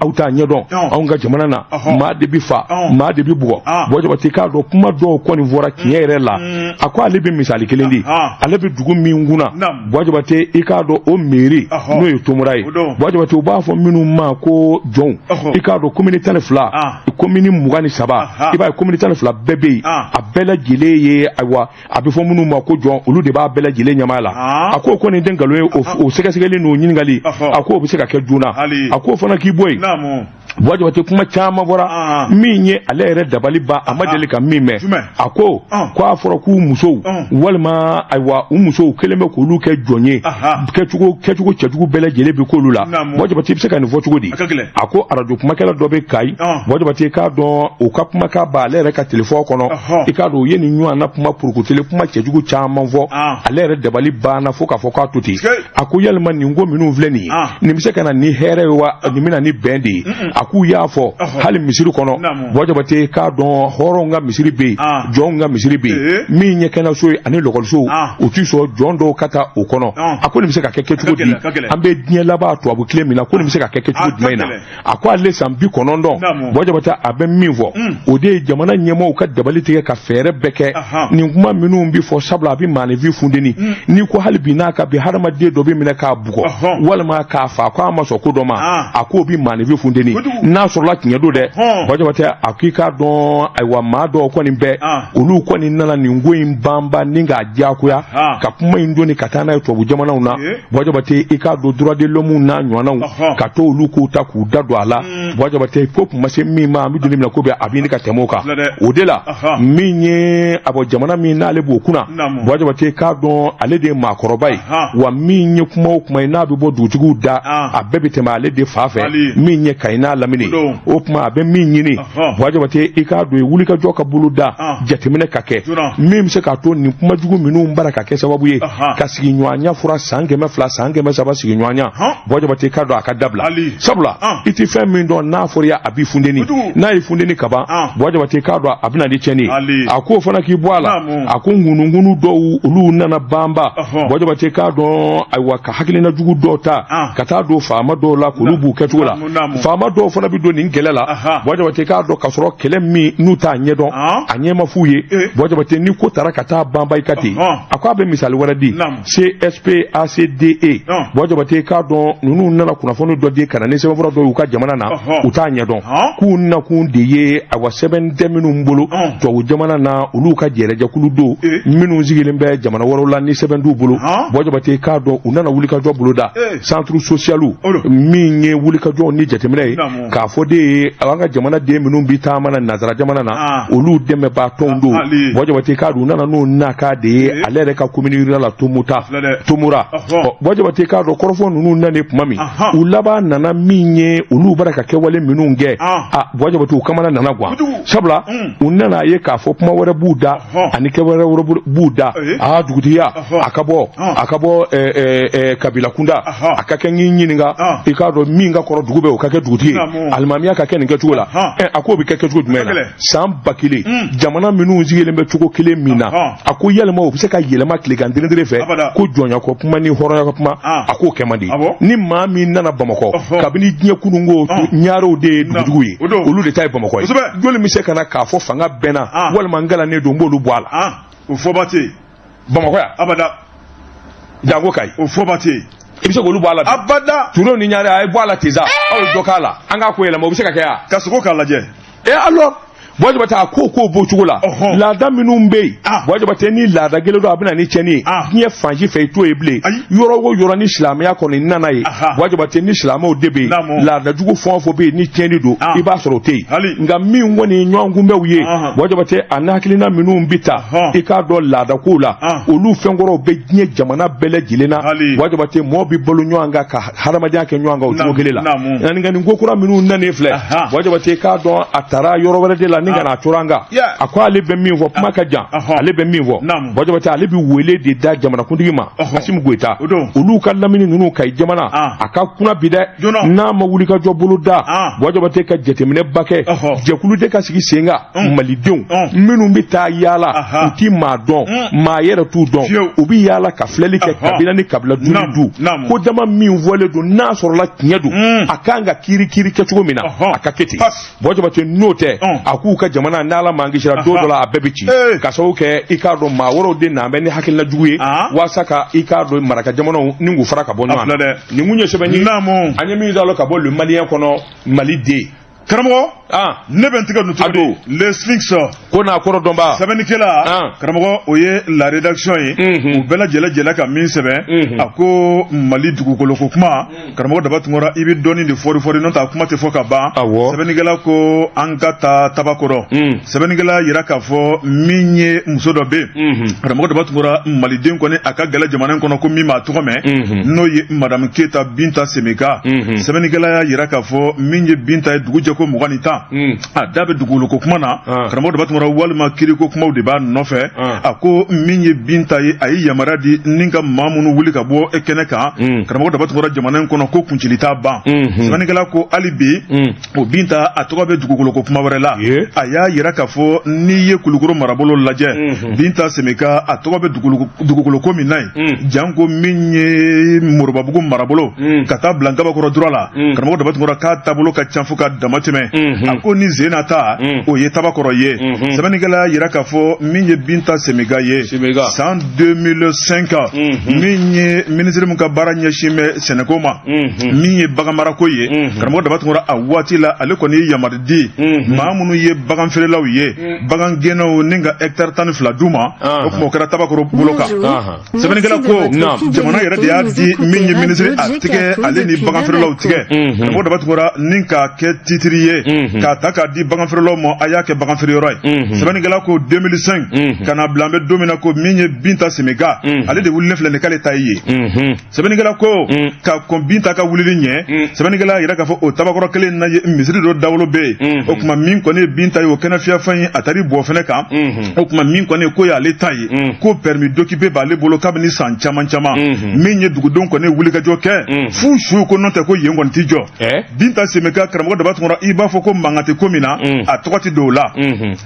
aw t'a ɲɛdɔn anw ka jamana na maa de bɛ fa maa de bɛ bugɔ Buwa Jabate k'a dɔn kuma dɔw kɔni fɔra tiɲɛ yɛrɛ la a ko ale bɛ misali kelen di ale bɛ dugu min kunna Buwa Jabate i k'a dɔn o mairie n'o ye Tomora ye Buwa Jabate u b'a fɔ minnu ma ko jɔnw i k'a dɔn commune 12 commune 23 i b'a ye commune 12 bɛɛ bɛ yen a bɛɛ lajɛlen ye ayiwa a bɛ fɔ minnu ma ko jɔn olu de b'a bɛɛ lajɛlen ɲɛmaa la a ko ko nin tɛ nkalon ye o sɛgɛsɛgɛli n'o ɲininkali a k'o bɛ se ka kɛ joona a k'o fana k'i bɔ yen Buwa Jabate kuma caman fɔra min ye ale yɛrɛ dabali ban a ma deli ka min mɛn a ko k'a fɔra k'u musow walima ayiwa u musow kɛlen bɛ k'olu kɛ jɔn ye kɛcogo cɛjugu bɛɛ lajɛlen bɛ k'olu la Buwa Jabate i bɛ se ka nin fɔ cogo di a ko arajo kumakɛla dɔ bɛ Kayi Buwa Jabate k'a dɔn o ka kumakan b'ale yɛrɛ ka telefɔni kɔnɔ i k'a dɔn u ye nin ɲɔgɔn na kuma purukutele kuma cɛjugu caman fɔ ale yɛrɛ dabali banna fo k'a fɔ k'a to ten a ko yalima nin ko minnu filɛ nin ye nin bɛ se ka na ni hɛrɛ ye wa nin bɛ na ni bɛn de ye a k'u y'a fɔ hali misiri kɔnɔ Buwa Jabate k'a dɔn hɔrɔnw ka misiri bɛ yen jɔnw ka misiri bɛ yen min ye kɛnɛyaso ye ani lɔkɔlisow u ti sɔn jɔn dɔw ka taa o kɔnɔ a ko nin bɛ se ka kɛ kɛcogo di an bɛ diɲɛ laban tubabu tile min na ko nin bɛ se ka kɛ kɛcogo jumɛn na a ko ale san 90 Buwa Jabate a bɛ min fɔ o de ye jamana ɲɛmaaw ka dabali tigɛ ka fɛɛrɛ bɛɛ kɛ nin kuma minnu bɛ fɔ sabula a bɛ maaninfin funteni n'i ko hali bi n'a ka bi hadamaden dɔ bɛ minɛ k'a bugɔ walima k'a fa ko a ma sɔn ko dɔ ma a k'o bɛ maaninfin funteni N'a sɔrɔla tiɲɛ don dɛ, Buwa Jabate, a k'i k'a dɔn, ayiwa, maa dɔw kɔni bɛ, olu kɔni nana nin ko in banba ni k'a diyagoya ka kuma in doni ka taa n'a ye tubabu jamanaw na. Buwa Jabate, i k'a dɔn, droit de l'homme n'a ɲɔgɔnnaw, ka to olu k'u ta k'u da don a la. Buwa Jabate, ko kun ma se min ma, an bɛ don min na ko bɛ a bɛ ɲini ka tɛmɛ o kan. O de la, min ye a bɔ jamana min n'ale b'o kunna, Buwa Jabate, k'a dɔn ale de ye maakɔrɔba ye, wa min ye kuma o kuma ye n'a bɛ bɔ dugutigiw da, a bɛɛ bɛ tɛmɛ ale de fa fɛ, min ye Kayi n'a lamini. O tuma a bɛ min ɲini, Buwa Jabate, i k'a dɔn ye wulikajɔ ka bolo da, jateminɛ ka kɛ min bɛ se k'a to nin kumajugu minnu bara ka kɛ sababu ye ka sigiɲɔgɔnya fura san 200, san 300 sigiɲɔgɔnya. Buwa Jabate, k'a dɔn a ka dabila, sabula i tɛ fɛn min dɔn, n'a fɔra a b'i funteni, n'a ye funteni kaban, Buwa Jabate, k'a dɔn a bɛ na ni tiɲɛni ye. A k'o fana k'i bɔ a la. A ko ŋunuŋunu dɔw, olu nana banba, Buwa Jabate, k'a dɔn, ayiwa, ka hakilina jugu dɔw ta ka taa don faama dɔw la k'olu b'u kɛcogo la. Faama dɔw fana bɛ don nin kɛlɛ la, Buwa Jabate, k'a dɔn k'a sɔrɔ kɛlɛ min n'u t'a ɲɛdɔn, a ɲɛ ma f'u ye. Buwa Jabate, ni ko taara ka taa banba i ka ten, a ko a bɛ misali wɛrɛ di, CSP ACDE. Buwa Jabate, k'a dɔn ninnu nana kunnafoni dɔ di ka na ni sɛbɛnfura dɔw y'u ka jamana na, u t'a ɲɛdɔn, k'u nakun de ye, awa, sɛbɛn tɛ minnu bolo tubabu jamana na, olu ka jɛrɛjɛkulu don minnu sigilen bɛ jamana wɛrɛw la ni sɛbɛn t'u bolo. Buwa Jabate, k'a dɔn u nana wulikajɔ boloda centre social, min ye wulikajɔw ni jateminɛ ye k'a fɔ de ye an ka jamana den minnu bɛ taama na nanzara jamana na, olu dɛmɛbaa tɔnw don. Buwa Jabate, k'a dɔn u nana n'o nakan de ye ale yɛrɛ ka commune rurale la, Tomuta Tomura. Buwa Jabate, k'a dɔn kɔrɔfɔ ninnu nanen tuma min, u laban nana min ye, olu bara ka kɛwale minnu kɛ, a Buwa Jabate, u kamana nana gan, sabula u nana a ye k'a fɔ kuma wɛrɛ b'u da ani kɛwale wɛrɛ b'u da. Aa, dugutigiya, a ka bɔ, a ka bɔ kabila kunda, a ka kɛ n k'i ɲininka, i k'a dɔn min ka kɔrɔ dugu bɛ, o ka kɛ dugutigi ye, alimamiya ka kɛ nin kɛcogo la. A k'o bɛ kɛ kɛcogo jumɛn na? San 1000 jamana minnu sigilen bɛ cogo kelen min na, a ko yɛlɛma o bɛ se ka yɛlɛma tilegan derendere fɛ, ko jɔnya ko kuma ni hɔrɔnya ko kuma, a k'o kɛ man di. Ni maa min nana Bamakɔ kabini diɲɛ kununko, ɲaarew de ye dugutigiw ye, olu de ta ye Bamakɔ ye. Joli bɛ se ka na k'a fɔ fanga bɛnna walima n kalannen don, n b'olu bɔ a la? O fɔba tɛ yen Bamakɔ yan abada, janko Kayi, o fɔba tɛ yen. I bɛ se k'olu bɔ a la abada. Turew ni ɲare, a ye bɔ a la ten sa, aw ye dɔ k'a la, an k'a ko yɛlɛma, o bɛ se ka kɛ yan ka sogo k'a lajɛ. Et alors, Buwa Jabate, a ko k'o b'o cogo la. Laada minnu bɛ yen, Buwa Jabate, ni laada gɛlɛn don, a bɛ na ni tiɲɛni ye diɲɛ fan si fɛ, i t'o ye bilen. Yɔrɔ o yɔrɔ ni silamɛya kɔni nana ye, Buwa Jabate, ni silamɛw de bɛ yen, laada jugu fɛn o fɛn bɛ yen ni tiɲɛni don, i b'a sɔrɔ o tɛ yen. Nka min kɔni ye ɲɔgɔn kunbɛnw ye, Buwa Jabate, a n'a hakilina minnu bɛ ta, i k'a dɔn laada kow la, olu fɛnkɔrɔw bɛ diɲɛ jamana bɛɛ lajɛlen na. Buwa Jabate, mɔɔ bɛ balo ɲɔgɔn kan ka hadamadenya kɛ ɲɔgɔn kan o cogo kelen la. Nka nin ko kura minnu nanen filɛ, Buwa Jabate, k'a dɔn a taara yɔrɔ wɛrɛ de la ni ka na a tora an kan. A ko ale bɛ min fɔ, kuma ka jan, ale bɛ min fɔ, Buwa Jabate, ale bɛ wele de da jamanakuntigi ma, Asimi Goyita, olu ka lamini ninnu Kayi jamana, a ka kunna bi dɛ, n'a ma wuli ka jɔ bolo da, Buwa Jabate, ka jateminɛba kɛ, jɛkulu de ka sigi sen kan, malidenw minnu bɛ taa yaala, u ti maa dɔn, maa yɛrɛ t'u dɔn, u bɛ yaala ka filɛli kɛ kabila ni kabila, du ni du, ko dama min fɔlen don, n'a sɔrɔla tiɲɛ don, a kan ka kiiri kiiri kɛcogo min na, a ka kɛ ten. Buwa Jabate, n'o tɛ, a k'u ka jamana, n'Ala m'an kisira, don dɔ la a bɛɛ bɛ ci, ka sababu kɛ i k'a dɔn maa wɛrɛw de n'an bɛ ni hakilina jugu ye walasa ka i k'a dɔn maraka jamanaw ni k'u fara ka bɔ ɲɔgɔn na. Nin kun ye sɛbɛn ye an ye min d'a ka bɔ Le Malien kɔnɔ, Mali den. Karamɔgɔ, ne bɛ n tigɛ dun cogo di? Le Sphinx ko n'a kɔrɔ dɔnba sɛbɛnnikɛla, karamɔgɔ, o ye la rédaction ye, u bɛɛ lajɛlen jɛla ka min sɛbɛn, a ko Mali dugukolo ko kuma, karamɔgɔ Daba Tunkara, i bɛ dɔɔnin de fɔri fɔri, n'o tɛ a kuma tɛ fɔ ka ban. Sɛbɛnnikɛla ko an ka taa Tabakɔrɔ. Sɛbɛnnikɛla yira k'a fɔ min ye muso dɔ bɛ yen, karamɔgɔ Daba Tunkara, maliden kɔni a ka gɛlɛn jamana in kɔnɔ ko min b'a tɔgɔ mɛn, n'o ye madame Keyita Binta Semeka. Sɛbɛnnikɛla y'a yira k'a fɔ min ye Binta ye, dugu jɛ ko 21, a da bɛ dugukolo ko kuma na, karamɔgɔ Daba Tunkara, walima kiriko kumaw de b'a nɔfɛ. A ko min ye Binta ye, a ye yamaruya di ni ka maa minnu wuli ka bɔ kɛnɛ kan, karamɔgɔ Daba Tunkara, jamana in kɔnɔ, ko kuncili t'a ban. Sɛbɛnnikɛla ko hali bi o Binta a tɔgɔ bɛ dugukolo ko kuma wɛrɛ la. A y'a yira k'a fɔ n'i ye Kulukoro marabolo lajɛ, Binta Semeka a tɔgɔ bɛ dugukolo ko min na yen, janko min ye Moribabugu marabolo ka taa bila Nkabakɔrɔ dura la, karamɔgɔ Daba Tunkara, k'a taabolo ka ca fo ka dama tɛmɛ. A ko ni Zena ta o ye Tabakɔrɔ ye. Sɛbɛnnikɛla yira k'a fɔ min ye Binta Semega ye san 2005, min ye minisiri min ka baara ɲɛsin bɛ sɛnɛko ma, min ye baganmarako ye, karamɔgɔ Daba Tunkara, a waati la ale kɔni ye yamaru di maa minnu ye bagan feerelaw ye, bagan gɛnnaw, ni ka hectare 12 d'u ma. O tuma o kɛra Tabakɔrɔ bolo kan. Sɛbɛnnikɛla ko jamana yɛrɛ de y'a di min ye minisiri a tigɛ, ale ni bagan feerelaw tigɛ, karamɔgɔ Daba Tunkara, ni k'a kɛ titiri ye k'a ta k'a di bagan feerelaw ma, a y'a kɛ bagan feere yɔrɔ ye. Sɛbɛnnikɛla ko 2005 ka na bila an bɛ don min na, ko min ye Binta Semega, ale de wulilen filɛ nin k'ale ta ye. Sɛbɛnnikɛla ko ka kɔn Binta ka wulili ɲɛ, sɛbɛnnikɛla yira k'a fɔ o Tabakɔrɔ kelen na ye misiri dɔ dawolo bɛ yen. O tuma min kɔni ye Binta ye, o kɛnɛ fiyafɛn ye, a taar'i bɔ fɛnɛ kan. O tuma min kɔni ye ko y'ale ta ye, ko permis d'occuper b'ale bolo kabini san caman caman. Min ye dugudenw kɔni ye wulikajɔ kɛ f'u su ko n'o tɛ ko yen kɔni t'i jɔ. Binta Semega, karamɔgɔ Daba Tunkara, i b'a fɔ ko mankan tɛ ko min na, a tɔgɔ tɛ don o la.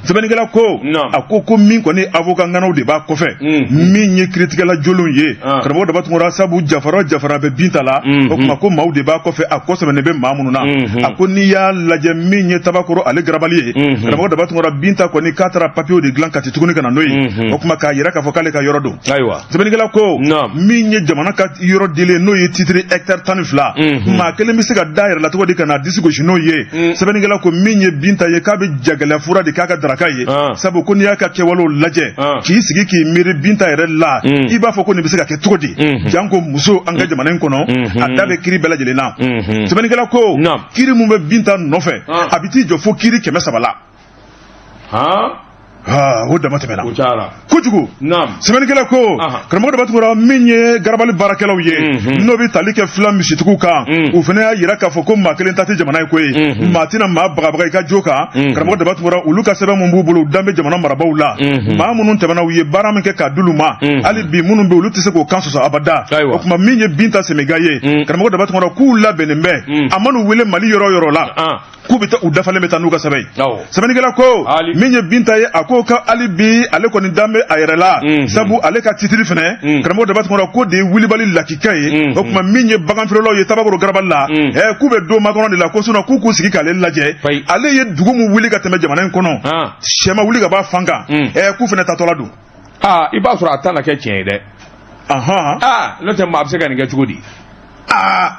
Sɛbɛnnikɛla ko a ko ko min kɔni avocat ŋanaw de b'a kɔfɛ, min ye kiiritigɛla jolenw ye, karamɔgɔ Daba Tunkara, sabu jafara jafara bɛ Binta la. O tuma ko maaw de b'a kɔfɛ, a kɔsɛbɛnnen bɛ maa minnu na. A ko n'i y'a lajɛ, min ye Tabakɔrɔ ale garabali ye, karamɔgɔ Daba Tunkara, Binta kɔni k'a taara papiyew de dilan Kati tuguni ka na n'o ye. O tuma k'a yira k'a fɔ k'ale ka yɔrɔ don. Sɛbɛnnikɛla ko min ye jamana ka yɔrɔ dilen, n'o ye titiri hectare 12, maa kelen bɛ se ka da yɛrɛ la cogo di ka na disi gosi n'o ye? Sɛbɛnnikɛla ko min ye Binta ye, k'a bɛ jagɛlɛya fura de k'a ka daraka ye, sabu ko n'i y'a ka kɛwalew lajɛ k'i sigi k'i miiri Binta yɛrɛ la, i b'a fɔ ko nin bɛ se ka kɛ cogo di, janko muso an ka jamana in kɔnɔ, a da bɛ kiiri bɛɛ lajɛlen na. Sɛbɛnnikɛla ko kiiri mun bɛ Binta nɔfɛ, a bɛ t'i jɔ fo kiiri 300 la. O dama tɛmɛna kojugu. Sɛbɛnnikɛla ko, karamɔgɔ Daba Tunkara, min ye garabali baarakɛlaw ye, n'o bɛ tali kɛ fila misitigiw kan, u fana y'a yira k'a fɔ ko maa kelen ta tɛ jamana ye ko ye, maa tɛna maa bagabaga i ka jo kan. Karamɔgɔ Daba Tunkara, olu ka sɛbɛn mun b'u bolo, u dan bɛ jamana marabaaw la, maa minnu tɛmɛna, u ye baara min kɛ k'a d'olu ma, hali bi minnu bɛ olu tɛ se k'o kan sɔsɔ abada. O tuma min ye Binta Semega ye, karamɔgɔ Daba Tunkara, k'u labɛnnen bɛ, a man'u wele Mali yɔrɔ o yɔrɔ la, k'u bɛ taa, u dafalen bɛ taa n'u ka sɛbɛn ye. Sɛbɛnnikɛla ko min ye Binta ye, a ko ko hali bi ale kɔni dan bɛ a yɛrɛ la, sabu ale ka titiri fɛnɛ, karamɔgɔ Daba Tunkara, ko de ye wulibali lakika ye. O tuma min ye bagan feerelaw ye Tabakɔrɔ garabali la, k'u bɛ don makɔnɔ de la, ko sinon k'u k'u sigi k'ale lajɛ, ale ye dugu min wuli ka tɛmɛ jamana in kɔnɔ, sɛ ma wuli ka b'a fan kan, k'u fɛnɛ tatɔla don. Aa, i b'a sɔrɔ a tɛna kɛ tiɲɛ ye dɛ. Aa, n'o tɛ maa bɛ se ka nin kɛ cogo di? Aa,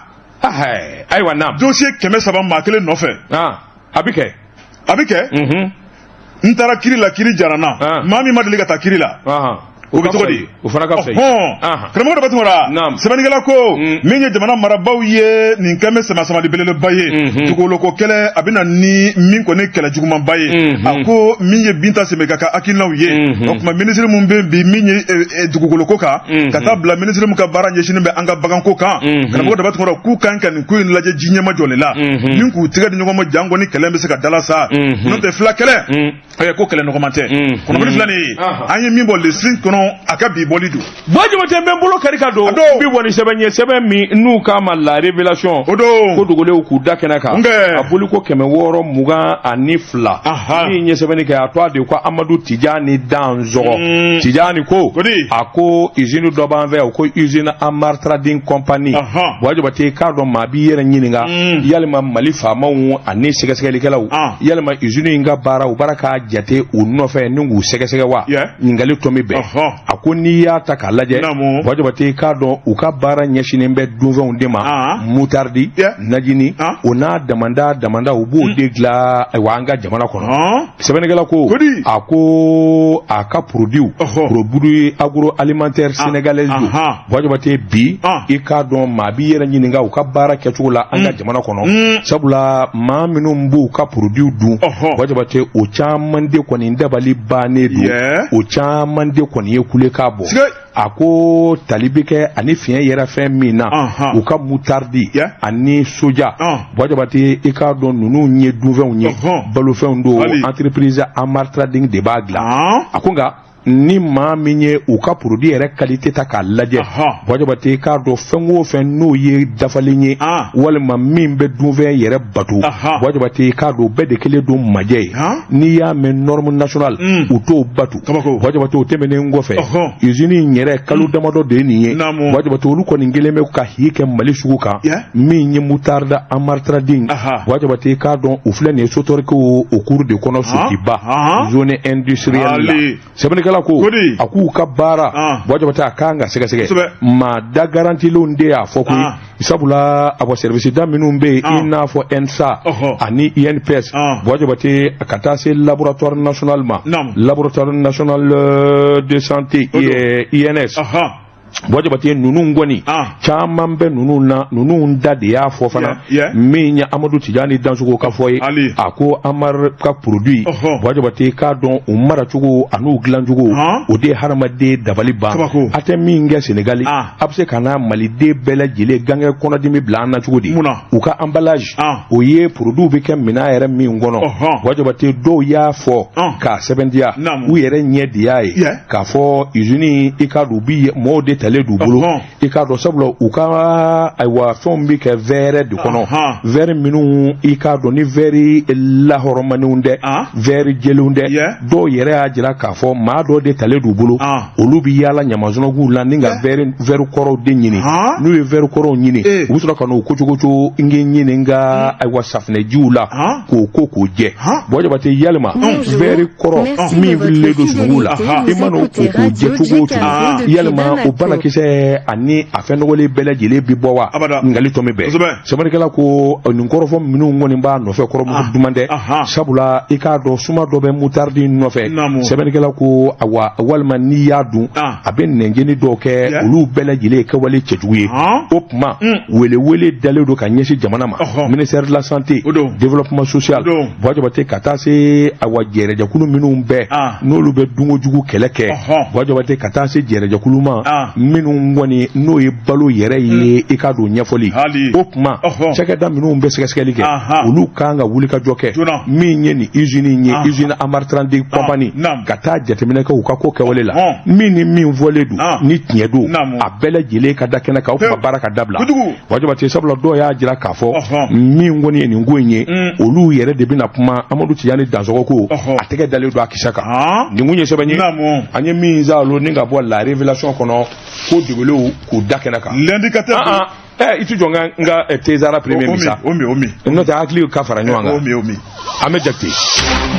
ayiwa, naam. Dossier 300 maa kelen nɔfɛ. A bɛ kɛ. A bɛ kɛ. N taara kiiri la, kiiri jara n na. Maa min ma deli ka taa kiiri la, o bɛ cogo di? O fana ka fisa. Karamɔgɔ Daba Tunkara, sɛbɛnnikɛla ko min ye jamana marabaaw ye, nin kɛn bɛ sama-samali belebeleba ye, dugukoloko kɛlɛ, a bɛ na ni min kɔni kɛlɛ jugumanba ye. A ko min ye Binta Semega ka hakilinaw ye, o tuma minisiri mun bɛ bi, min ye dugukoloko kan, ka taa bila minisiri min ka baara ɲɛsinnen bɛ an ka baganko kan, karamɔgɔ Daba Tunkara, k'u kan ka nin ko in lajɛ ji ɲɛma jɔlen la, ni k'u tigɛ di ɲɔgɔn ma, janko ni kɛlɛ bɛ se ka dala sa, n'o tɛ fila kɛlɛ, ko kɛlɛ nɔgɔman tɛ. Kunnafoni filɛ nin ye, an ye min bɔ le sin kɔnɔ, a ka bi bɔli don. Buwa Jabate, n bɛ n bolo kari ka don n bi bɔ ni sɛbɛn ye, sɛbɛn min n'u k'a ma La Révélation. O don. Ko dogolenw k'u da kɛnɛ kan. A boli ko 622. Min ye sɛbɛnni kɛ, a to a de ko Amadu Tijani Danzɔgɔ. Tijani ko a ko usine dɔ b'an fɛ, o ko usine Amar Trading Company. Buwa Jabate, k'a dɔn maa b'i yɛrɛ ɲininka, yalima Mali faamaw ani sɛgɛsɛgɛlikɛlaw, yalima usine in ka baara, u baara k'a jate u nɔfɛ ni k'u sɛgɛsɛgɛ wa? Ɲininkali tɔ min bɛn, a ko n'i y'a ta k'a lajɛ, Buwa Jabate, k'a dɔn u ka baara ɲɛsinnen bɛ dunfɛnw de ma, mutardi, najini, o n'a damanda damanda, u b'o de dilan ayiwa an ka jamana kɔnɔ. Sɛbɛnnikɛla ko a ko a ka produit produit agroalimentaire sénégalaise don. Buwa Jabate, bi i k'a dɔn maa b'i yɛrɛ ɲininka u ka baara kɛcogo la an ka jamana kɔnɔ, sabula maa minnu b'u ka produit dun, Buwa Jabate, o caman de kɔni dabali bannen don, o caman de kɔni ye kule k'a bɔ. A ko tali bɛ kɛ ani fiɲɛ yɛrɛ fɛn min na, u ka mutardi ani soja. Buwa Jabate, i k'a dɔn ninnu ye dunfɛnw ye, balofɛnw don, entreprise Amar Trading de b'a dilan. A ko nka Ni maa min ye u ka produit yɛrɛ qualité ta k'a lajɛ, Buwa Jabate, i k'a dɔn fɛn o fɛn n'o ye dafalen ye walima min bɛ dunfɛn yɛrɛ bato, Buwa Jabate, i k'a dɔn o bɛɛ de kelen don majɛ ye. N'i y'a mɛn norme nationale, u t'o bato. Buwa Jabate, o tɛmɛnen kɔfɛ, usine in yɛrɛ kalo damadɔ de ye nin ye. Buwa Jabate, olu kɔni kelen bɛ ka hi kɛ Mali sugu kan. Min ye moutarde Amar Trading, Buwa Jabate, i k'a dɔn u filɛ nin ye Sotorikew o cour de kɔnɔ, Sotiba zone industrielle la. Sɛbɛnnikɛla ko a k'u ka baara, Buwa Jabate, a kan ka sɛgɛsɛgɛ. Maa da garantilenw de y'a fɔ koyi, sabula a bɔ service da minnu bɛ yen, i n'a fɔ ENSA ani INPS, Buwa Jabate, ka taa se laboratoire national ma, laboratoire national de santé INS, Buwa Jabate, ninnu kɔni caman bɛ ninnu na. Ninnu da de y'a fɔ fana. Min ye Amadu Tijani Dansogo ka fɔ ye, a ko Amar ka produit, Buwa Jabate, k'a dɔn u maracogo an'u dilancogo, o de ye hadamaden dabali ban. A tɛ min kɛ Senegali, a bɛ se ka na Maliden bɛɛ lajɛlen gangɛ kɔnɔdimi bila an na cogo di? U ka emballage, o ye produit bɛ kɛ minɛn yɛrɛ min kɔnɔ, Buwa Jabate, dɔw y'a fɔ k'a sɛbɛntiya, u yɛrɛ ɲɛ de y'a ye k'a fɔ usine, i k'a dɔn u bi mɔgɔw de talen d'u bolo. I k'a dɔn sabula u ka ayiwa fɛnw bɛ kɛ verre de kɔnɔ, verre minnu i k'a dɔn ni verre lahɔrɔmaninw tɛ, verre jɛlenw tɛ. Dɔw yɛrɛ y'a jira k'a fɔ maa dɔw de talen d'u bolo, olu bɛ yaala ɲamanzɔnɔguw la ni ka verre kɔrɔw de ɲini. N'u ye verre kɔrɔw ɲini, u bɛ sɔrɔ ka n'o kocogoco ɲini ka ayiwa safunɛjiw la k'o ko k'o jɛ. Buwa Jabate, yalima verre kɔrɔ min fililen don sununkun la, i mana o ko k'o jɛ cogo o cogo, yalima o banakisɛ ani a fɛn nɔgɔlen bɛɛ lajɛlen bi bɔ wa? Ɲininkali tɔ min bɛɛ, sɛbɛnnikɛla ko nin kɔrɔfɔ minnu kɔni b'a nɔfɛ kɔrɔmuso duman tɛ, sabula i k'a dɔn suma dɔ bɛ moutarde nɔfɛ. Sɛbɛnnikɛla ko awa walima n'i y'a dun, a bɛ nɛnjeni dɔw kɛ, olu bɛɛ lajɛlen ye kɛwale cɛjugu ye. O tuma welewele dalen don ka ɲɛsin jamana ma, ministère de la santé, développement social, Buwa Jabate, ka taa se awa jɛrɛjɛkulu minnu bɛɛ n'olu bɛ dunkojugu kɛlɛ kɛ, Buwa Jabate, ka taa se jɛrɛjɛkulu ma minnu kɔni n'o ye balo yɛrɛ ye, i k'a don ɲɛfɔli. O tuma cakɛda minnu bɛ sɛgɛsɛgɛli kɛ, olu kan ka wulikajɔ kɛ. Min ye nin usine in ye, usine Amar Trading Company, ka taa jateminɛ kɛ u ka ko kɛwale la, min ni min fɔlen don ni tiɲɛ don, a bɛɛ lajɛlen ka da kɛnɛ kan. O tuma baara ka dabila, Buwa Jabate, sabula dɔw y'a jira k'a fɔ min kɔni ye nin ko in ye, olu yɛrɛ de bɛna kuma. Amadu Tijani Dansɔgɔ ko a tɛgɛ dalen don a kisɛ kan. Nin kun ye sɛbɛn ye an ye min zalo ni ka bɔ La Révélation kɔnɔ, ko dogolenw k'u da kɛnɛ kan. L'indicateur. I ti jɔ n ka Tezara premier min sa. O min o min. N'o tɛ hakili ka fara ɲɔgɔn kan. O min o min. An bɛ jate.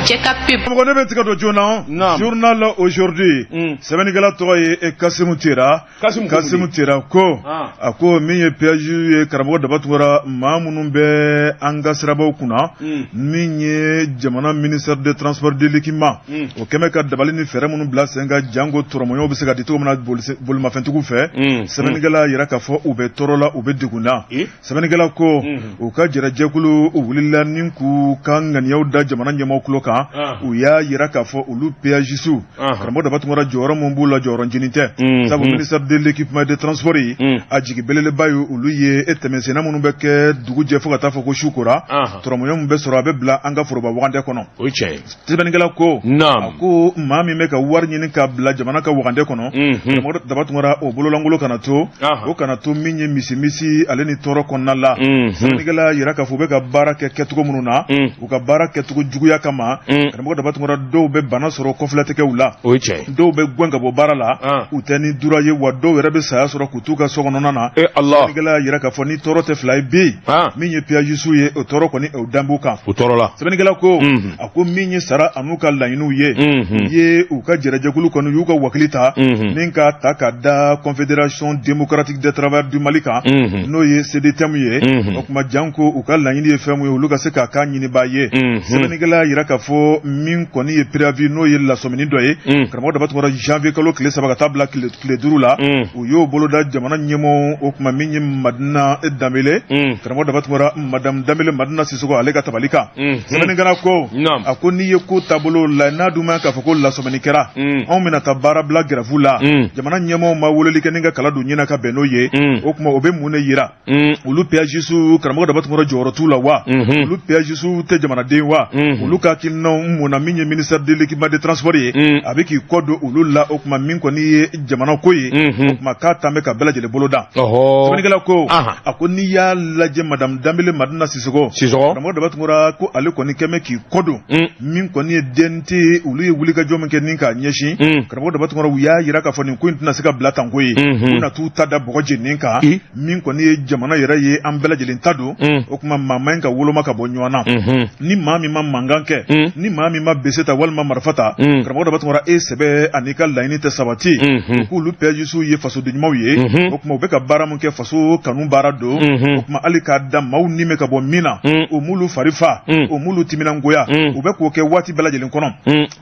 Cɛ ka pub. Mɔgɔ ne bɛ tigɛ don joona. Journal Aujourd'hui. Sɛbɛnnikɛla tɔgɔ ye Kasimu Tera. Kasimu Tera ko a ko min ye péage ye, karamɔgɔ Daba Tunkara, maa minnu bɛ an ka sirabaw kunna, min ye jamana ministère des transports de l'équipement, o kɛmɛ ka dabali ni fɛɛrɛ minnu bila sen kan janko tɔrɔmɔɲɔw bɛ se ka di cogo min na bolimafɛntigiw fɛ. Sɛbɛnnikɛla yira k'a fɔ u bɛ tɔɔrɔ la, u bɛ degun na. Sɛbɛnnikɛla ko u ka jɛrɛjɛkulu wulila ni k'u ka ŋaniyaw da jamana ɲɛmaaw tulo kan. U y'a yira k'a fɔ olu péagistes, karamɔgɔ Daba Tunkara, jɔyɔrɔ min b'u la, jɔyɔrɔ ncinin tɛ, sabu ministère de l'équipement et des transports a jigi belebeleba ye olu ye. E tɛmɛsenna minnu bɛ kɛ dugu jɛ fo ka taa fɔ ko su kora, tɔrɔmɔɲɔ min bɛ sɔrɔ, a bɛ bila an ka foroba wagandɛ kɔnɔ. O ye tiɲɛ ye. Sɛbɛnnikɛla ko a ko maa min bɛ ka wari ɲini ka bila jamana ka wagandɛ kɔnɔ, karamɔgɔ Daba Tunkara, o bololankolon kana to, o kana to min ye misimisi ale ni tɔɔrɔ kɔnɔna la. Sɛbɛnnikɛla yira k'a fɔ u bɛ ka baara kɛ kɛcogo minnu na, u ka baara kɛcogo juguya kama, karamɔgɔ Daba Tunkara, dɔw bɛ bana sɔrɔ kɔfilatigɛw la, o ye tiɲɛ ye, dɔw bɛ gɛn ka bɔ baara la, u tɛ ni dura ye, wa dɔw yɛrɛ bɛ saya sɔrɔ k'u t'u ka so kɔnɔna na. Sɛbɛnnikɛla yira k'a fɔ ni tɔɔrɔ tɛ fila ye bi, min ye péagistes ye, o tɔɔrɔ kɔni o dan b'u kan, o tɔɔrɔ la. Sɛbɛnnikɛla ko a ko min ye sara an'u ka laɲiniw ye, u ye u ka jɛrɛjɛkulu kɔni y'u ka wakili ta min ka ta ka da Confédération démocratique des travailleurs du Mali kan, n'o ye CDTM ye. O tuma janko u ka laɲini ye fɛn mun ye, olu ka se k'a kan ɲinibaa ye. Sɛbɛnnikɛla yira k'a fɔ min kɔni ye préavis, n'o ye lasɔmini dɔ ye, karamɔgɔ Daba Tunkara, janvier kalo tile 3 ka taa bila tile 5 la, u y'o boloda jamana ɲɛmɔgɔ, o tuma min ye Madina Danbele, karamɔgɔ Daba Tunkara, madame Danbele Madina Sisoko, ale ka tabali kan. Sɛbɛnnikɛla ko a ko n'i ye ko taabolo la, n'a dun ma k'a fɔ ko lasɔmini kɛra, anw bɛna taa baara bila grève la, jamana ɲɛmɔgɔw ma weleli kɛ ni ka kala don ɲɛna ka bɛn n'o ye. O tuma o bɛ mun de bɛ yira olu PAGS karamɔgɔ Daba Tunkara jɔyɔrɔ t'u la wa olu PAGS tɛ jamanaden wa olu ka hakilinaw mun na min ye ministère de l'équipement des transports ye a bɛ k'i kɔ don olu la o tuma min kɔni ye jamana ko ye o tuma k'a tan bɛ ka bɛɛ lajɛlen bolo da sɛbɛnnikɛla ko a ko n'i y'a lajɛ madame Danbele Madina Sisɔkɔ karamɔgɔ Daba Tunkara ko ale kɔni kɛmɛ k'i kɔ don min kɔni ye DNT olu ye wulikajɔ min kɛ ni k'a ɲɛsin karamɔgɔ Daba Tunkara u y'a yira k'a fɔ nin ko in tɛna se ka bila tan ko ye u na t'u ta da bɔgɔ jeninen kan min kɔni ye jamana yɛrɛ ye an bɛɛ lajɛlen ta don o tuma maa man ka woloma ka bɔ ɲɔgɔn na ni maa min ma mankan kɛ ni maa min ma bese ta walima marifa ta karamɔgɔ Daba Tunkara e sɛbɛ ani ka laɲini tɛ sabati u k'olu PAGS ye fasoden ɲumanw ye o tuma u bɛ ka baara min kɛ faso kanu baara don o tuma hali k'a da maaw ni bɛ ka bɔ min na o m'olu fari fa o m'olu timinangoya u bɛ k'o kɛ waati bɛɛ lajɛlen kɔnɔ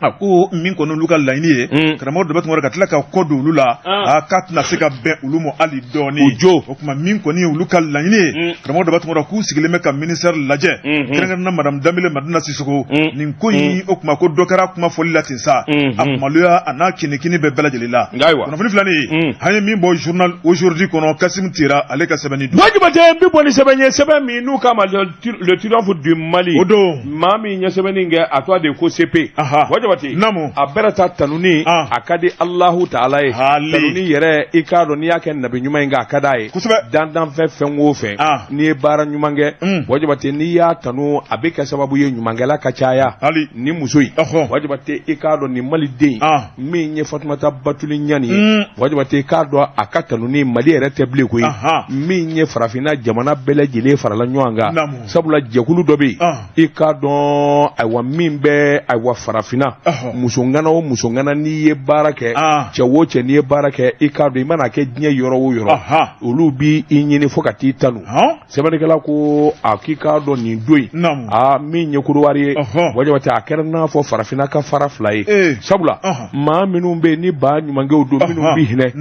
a ko min kɔni olu ka laɲini ye karamɔgɔ Daba Tunkara ka tila ka kɔ don olu la a k'a tɛna se ka bɛn olu ma hali dɔɔni o tuma min kɔni ye olu ka laɲini ye karamɔgɔ Daba Tunkara k'u sigilen bɛ ka ministère lajɛ kɛrɛnkɛrɛnnenya madame Danbele Madina Sisɔkɔ nin ko in o tuma ko dɔ kɛra kuma fɔli la ten sa a maloya a n'a kinikini bɛ bɛɛ lajɛlen la kunnafoni filanan ye an ye min bɔ journal Aujourd'hui kɔnɔ Kasim Tira ale ka sɛbɛnni don Jabate n bɛ bɔ ni sɛbɛn ye sɛbɛn min n'u k'a ma le triomphe du Mali o don maa min ye sɛbɛnni kɛ a tɔgɔ de ko CP Jabate a bɛrɛ ta tanuni a ka di Alahu Taala ye tanuni yɛrɛ i k'a dɔn n'i y'a kɛ nabi ɲuman in kan a ka d'a ye dandanfɛn fɛn o fɛn n'i ye baara ɲuman kɛ Jabate n'i y'a tanu a bɛ kɛ sababu ye ɲumankɛla ka caya ni muso in Jabate i k'a dɔn nin Maliden min ye Fatumata Batuli Ɲani ye Jabate i k'a dɔn a ka tanuni Mali yɛrɛ tɛ bilen koyi min ye farafinna jamana bɛɛ lajɛlen farala ɲɔgɔn kan sabula jɛkulu dɔ bɛ yen i k'a dɔn ayiwa min bɛ ayiwa farafinna musoŋana o musoŋana n'i ye baara kɛ cɛ o cɛ n'i ye baara kɛ i k'a dɔn i mana kɛ diɲɛ yɔrɔ o yɔrɔ olu b'i ɲini fo ka t'i tanu sɛbɛnnikɛla ko a k'i k'a dɔn nin don in aa min ye Kodowari ye Jabate a kɛra n'a fɔ farafinna ka fara fila ye sabula maa minnu bɛ yen ni ba ɲumankɛw don minnu bɛ hinɛ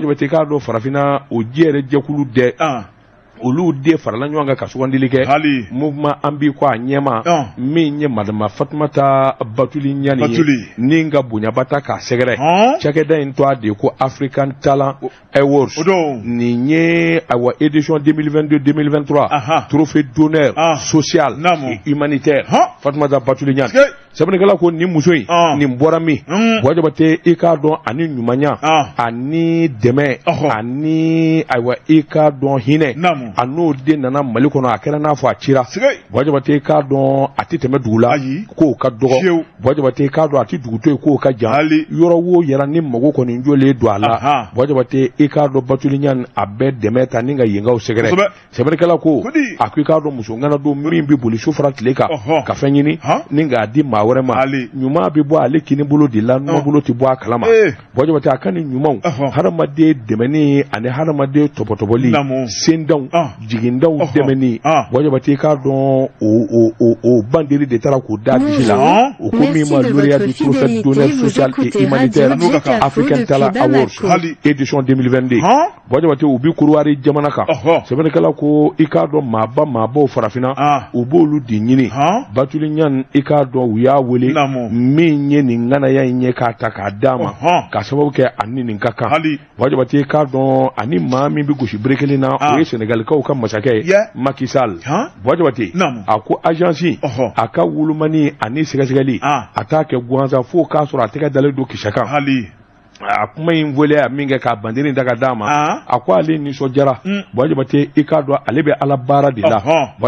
Jabate i k'a dɔn farafinna o jɛrɛ jɛkulu dɛ olu de farala ɲɔgɔn kan ka sugandili kɛ mouvement an b'i kɔ a ɲɛma min ye madame Fatumata Batuli Ɲani ye ni ka bonyaba ta k'a sɛgɛrɛ cakɛda in tɔgɔ de ko African Talent Awards nin ye ayiwa édition 2022-2023 trophée d'honneur social et humanitaire Fatumata Batuli Ɲani sɛbɛnnikɛla ko nin muso in nin bɔra min Jabate i k'a dɔn ani ɲumanya ani dɛmɛ ani ayiwa i k'a dɔn hinɛ a n'o den nana Mali kɔnɔ a kɛra n'a fɔ a cira Jabate i k'a dɔn a tɛ tɛmɛ dugu la k'o ka dɔgɔ Jabate i k'a dɔn a tɛ dugu to yen k'o ka jan yɔrɔ wo yɛrɛ ni mago kɔni jɔlen don a la Jabate i k'a dɔn Batuli Ɲani a bɛ dɛmɛ ta ni ka yenkaw sɛgɛrɛ sɛbɛnnikɛla ko a ko i k'a dɔn muso ŋana don min bɛ boli su fara tile kan ka fɛn ɲini ni k'a di maa wɛrɛ ma ɲuman bɛ bɔ ale kini bolo de la numan bolo tɛ bɔ a kalama Jabate a ka nin ɲumanw hadamaden dɛmɛni ani hadamaden tɔbɔtɔbɔli sendaw jigindaw dɛmɛni Jabate i k'a dɔn o bandeli de taara k'o da disi la o ko min ma lauréat du trophée d'honneur social et humanitaire African Talent Awards édition 2022 Jabate u bɛ Kodowari jamana kan sɛbɛnnikɛla ko i k'a dɔn maaba maabaw farafinna u b'olu de ɲini Batuli Ɲani i k'a dɔn u y'a wele min ye nin ŋanaya in ye k'a ta k'a d'a ma k'a sababu kɛ a ni nin ka kan Jabate i k'a dɔn ani maa min bɛ gosi bere kelen na o ye Senegalikaw ka masakɛ ye Macky Sall Jabate a ko agence a ka wolomani ani sɛgɛsɛgɛli a t'a kɛ gansan fo k'a sɔrɔ a tɛgɛ dalen don kisɛ kan a kuma in wele a min kɛ k'a bandeni da ka d'a ma a ko ale nisɔndiyara Jabate i k'a dɔn ale bɛ ala baara de la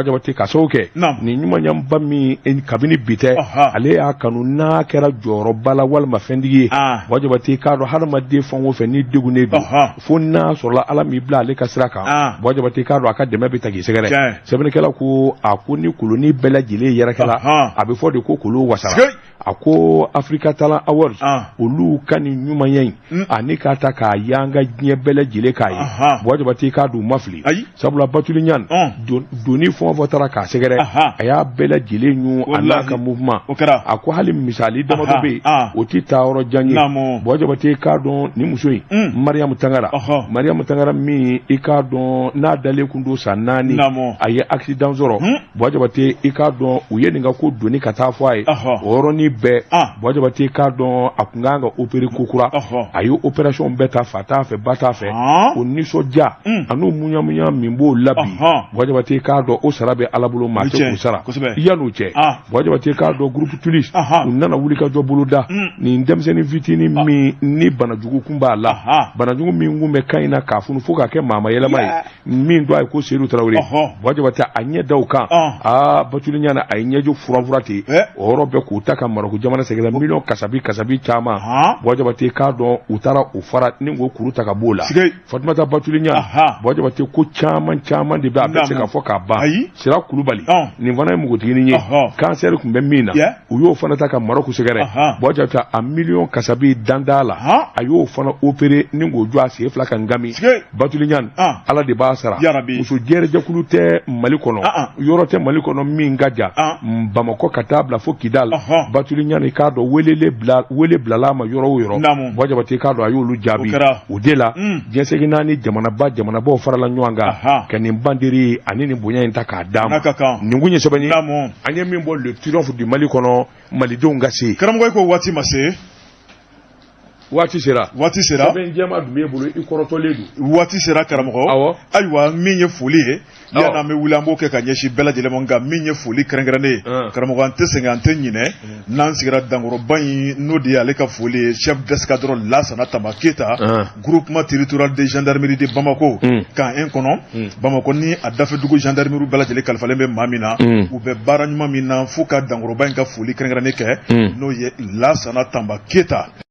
Jabate ka sababu kɛ nin ɲumanyaba min kabini bi tɛ ale y'a kanu n'a kɛra jɔyɔrɔba la walima fɛntigi ye Jabate i k'a dɔn hadamaden fɛn o fɛn n'i degunnen don fo n'a sɔrɔla ala m'i bila ale ka sira kan Jabate i k'a dɔn a ka dɛmɛ bɛ ta k'i sɛgɛrɛ sɛbɛnnikɛla ko a ko ni koloni bɛɛ lajɛlen yɛrɛkɛla a bɛ fɔ de ko kolon wasara a ko Africa Talent Awards olu ka nin ɲumanya in ani k'a ta k'a y'an ka diɲɛ bɛɛ lajɛlen k'a ye Jabate i k'a dɔn u ma fili sabula Batuli Ɲani doni fɛn o fɛn taara k'a sɛgɛrɛ a y'a bɛɛ lajɛlen ɲun a n'a ka mouvement a ko hali misali damadɔ bɛ yen o tɛ taa yɔrɔ jan ye Jabate i k'a dɔn nin muso in Mariyamu Tangara Mariyamu Tangara min i k'a dɔn n'a dalen kun don san 4 a ye accident sɔrɔ Jabate i k'a dɔn u ye nin ka ko doni ka taa fɔ a ye o yɔrɔnin bɛɛ Jabate i k'a dɔn a kun kan ka opérer ko kura A ye opération bɛɛ ta fa t'a fɛ ba t'a fɛ, o nisɔndiya an'o muɲamuɲa min b'o la bi, Buwa Jabate k'a dɔn o sara bɛ Ala bolo, maa tɛ k'o sara. Yan'o cɛ, Buwa Jabate k'a dɔn groupe Tulis u nana wulikajɔ boloda nin denmisɛnnin fitinin min ni banajugu kun b'a la, banajugu min kun bɛ kan in na k'a funu fo k'a kɛ maamayɛlɛma ye, min dɔ a ye ko Seydou Tarawele. Buwa Jabate a ɲɛ da o kan, aa Batuli ɲana a ye ɲɛjɔ furanfura ten o yɔrɔ bɛɛ k'u ta ka Marɔku jamana sɛgɛrɛ, miliyɔn kasabi kasabi caman. Buwa Jabate k'a dɔn u taara o fara ni k'o kuru ta ka b'o la. Fatumata Batuli ɲana, Buwa Jabate ko caman caman de bɛ a bɛ se ka fɔ k'a ban. Sira Kulubali nin fana ye npogotiginin ye, kansɛri tun bɛ min na, u y'o fana ta ka Marɔku sɛgɛrɛ. Buwa Jabate a miliyɔn kasabi danda la, a y'o fana opéré ni k'o jɔ a sen fila kan ngami. Batuli ɲana, Ala de b'a sara. Muso jɛrɛjɛkulu tɛ Mali kɔnɔ, yɔrɔ tɛ Mali kɔnɔ min ka jan Bamakɔ ka taa bila fo Kidal. Batuli ɲana i k'a dɔn wele bilala a ma yɔrɔ o yɔrɔ, Buwa Jabate k'a dɔn a y'olu jaabi. O de la diɲɛsegin naani jamanabaw farala ɲɔgɔn kan ka nin banderi ani nin bonya in ta k'a d'a ma. Nin kun ye sɛbɛn ye an ye min bɔ Le Triomphe du Mali kɔnɔ, malidenw ka se. Karamɔgɔ, i ko waati ma se. Waati sera. Waati sera. Sɛbɛn jɛma dun b'e bolo, i kɔrɔtɔlen don. Waati sera karamɔgɔ. Awɔ. Ayiwa, min ye foli ye, yanni an bɛ wuli an b'o kɛ ka ɲɛsin bɛɛ lajɛlen ma, nka min ye foli kɛrɛnkɛrɛnnen ye, karamɔgɔ, an tɛ sɛgɛn an tɛ ɲinɛ, n'an sigira dankɔrɔba in, n'o de ye ale ka foli ye, chef d'escadron Lasana Tamba Keyita, groupement territorial de gendarmerie de Bamako, camp 1 kɔnɔ, Bamako ni a dafɛdugu gendarmerie bɛɛ lajɛlen kalifalen bɛ maa min na, u bɛ baara ɲuman min na, fo ka dankɔrɔba in ka foli kɛrɛnkɛrɛnnen kɛ, n'o ye Lasana Tamba Keyita.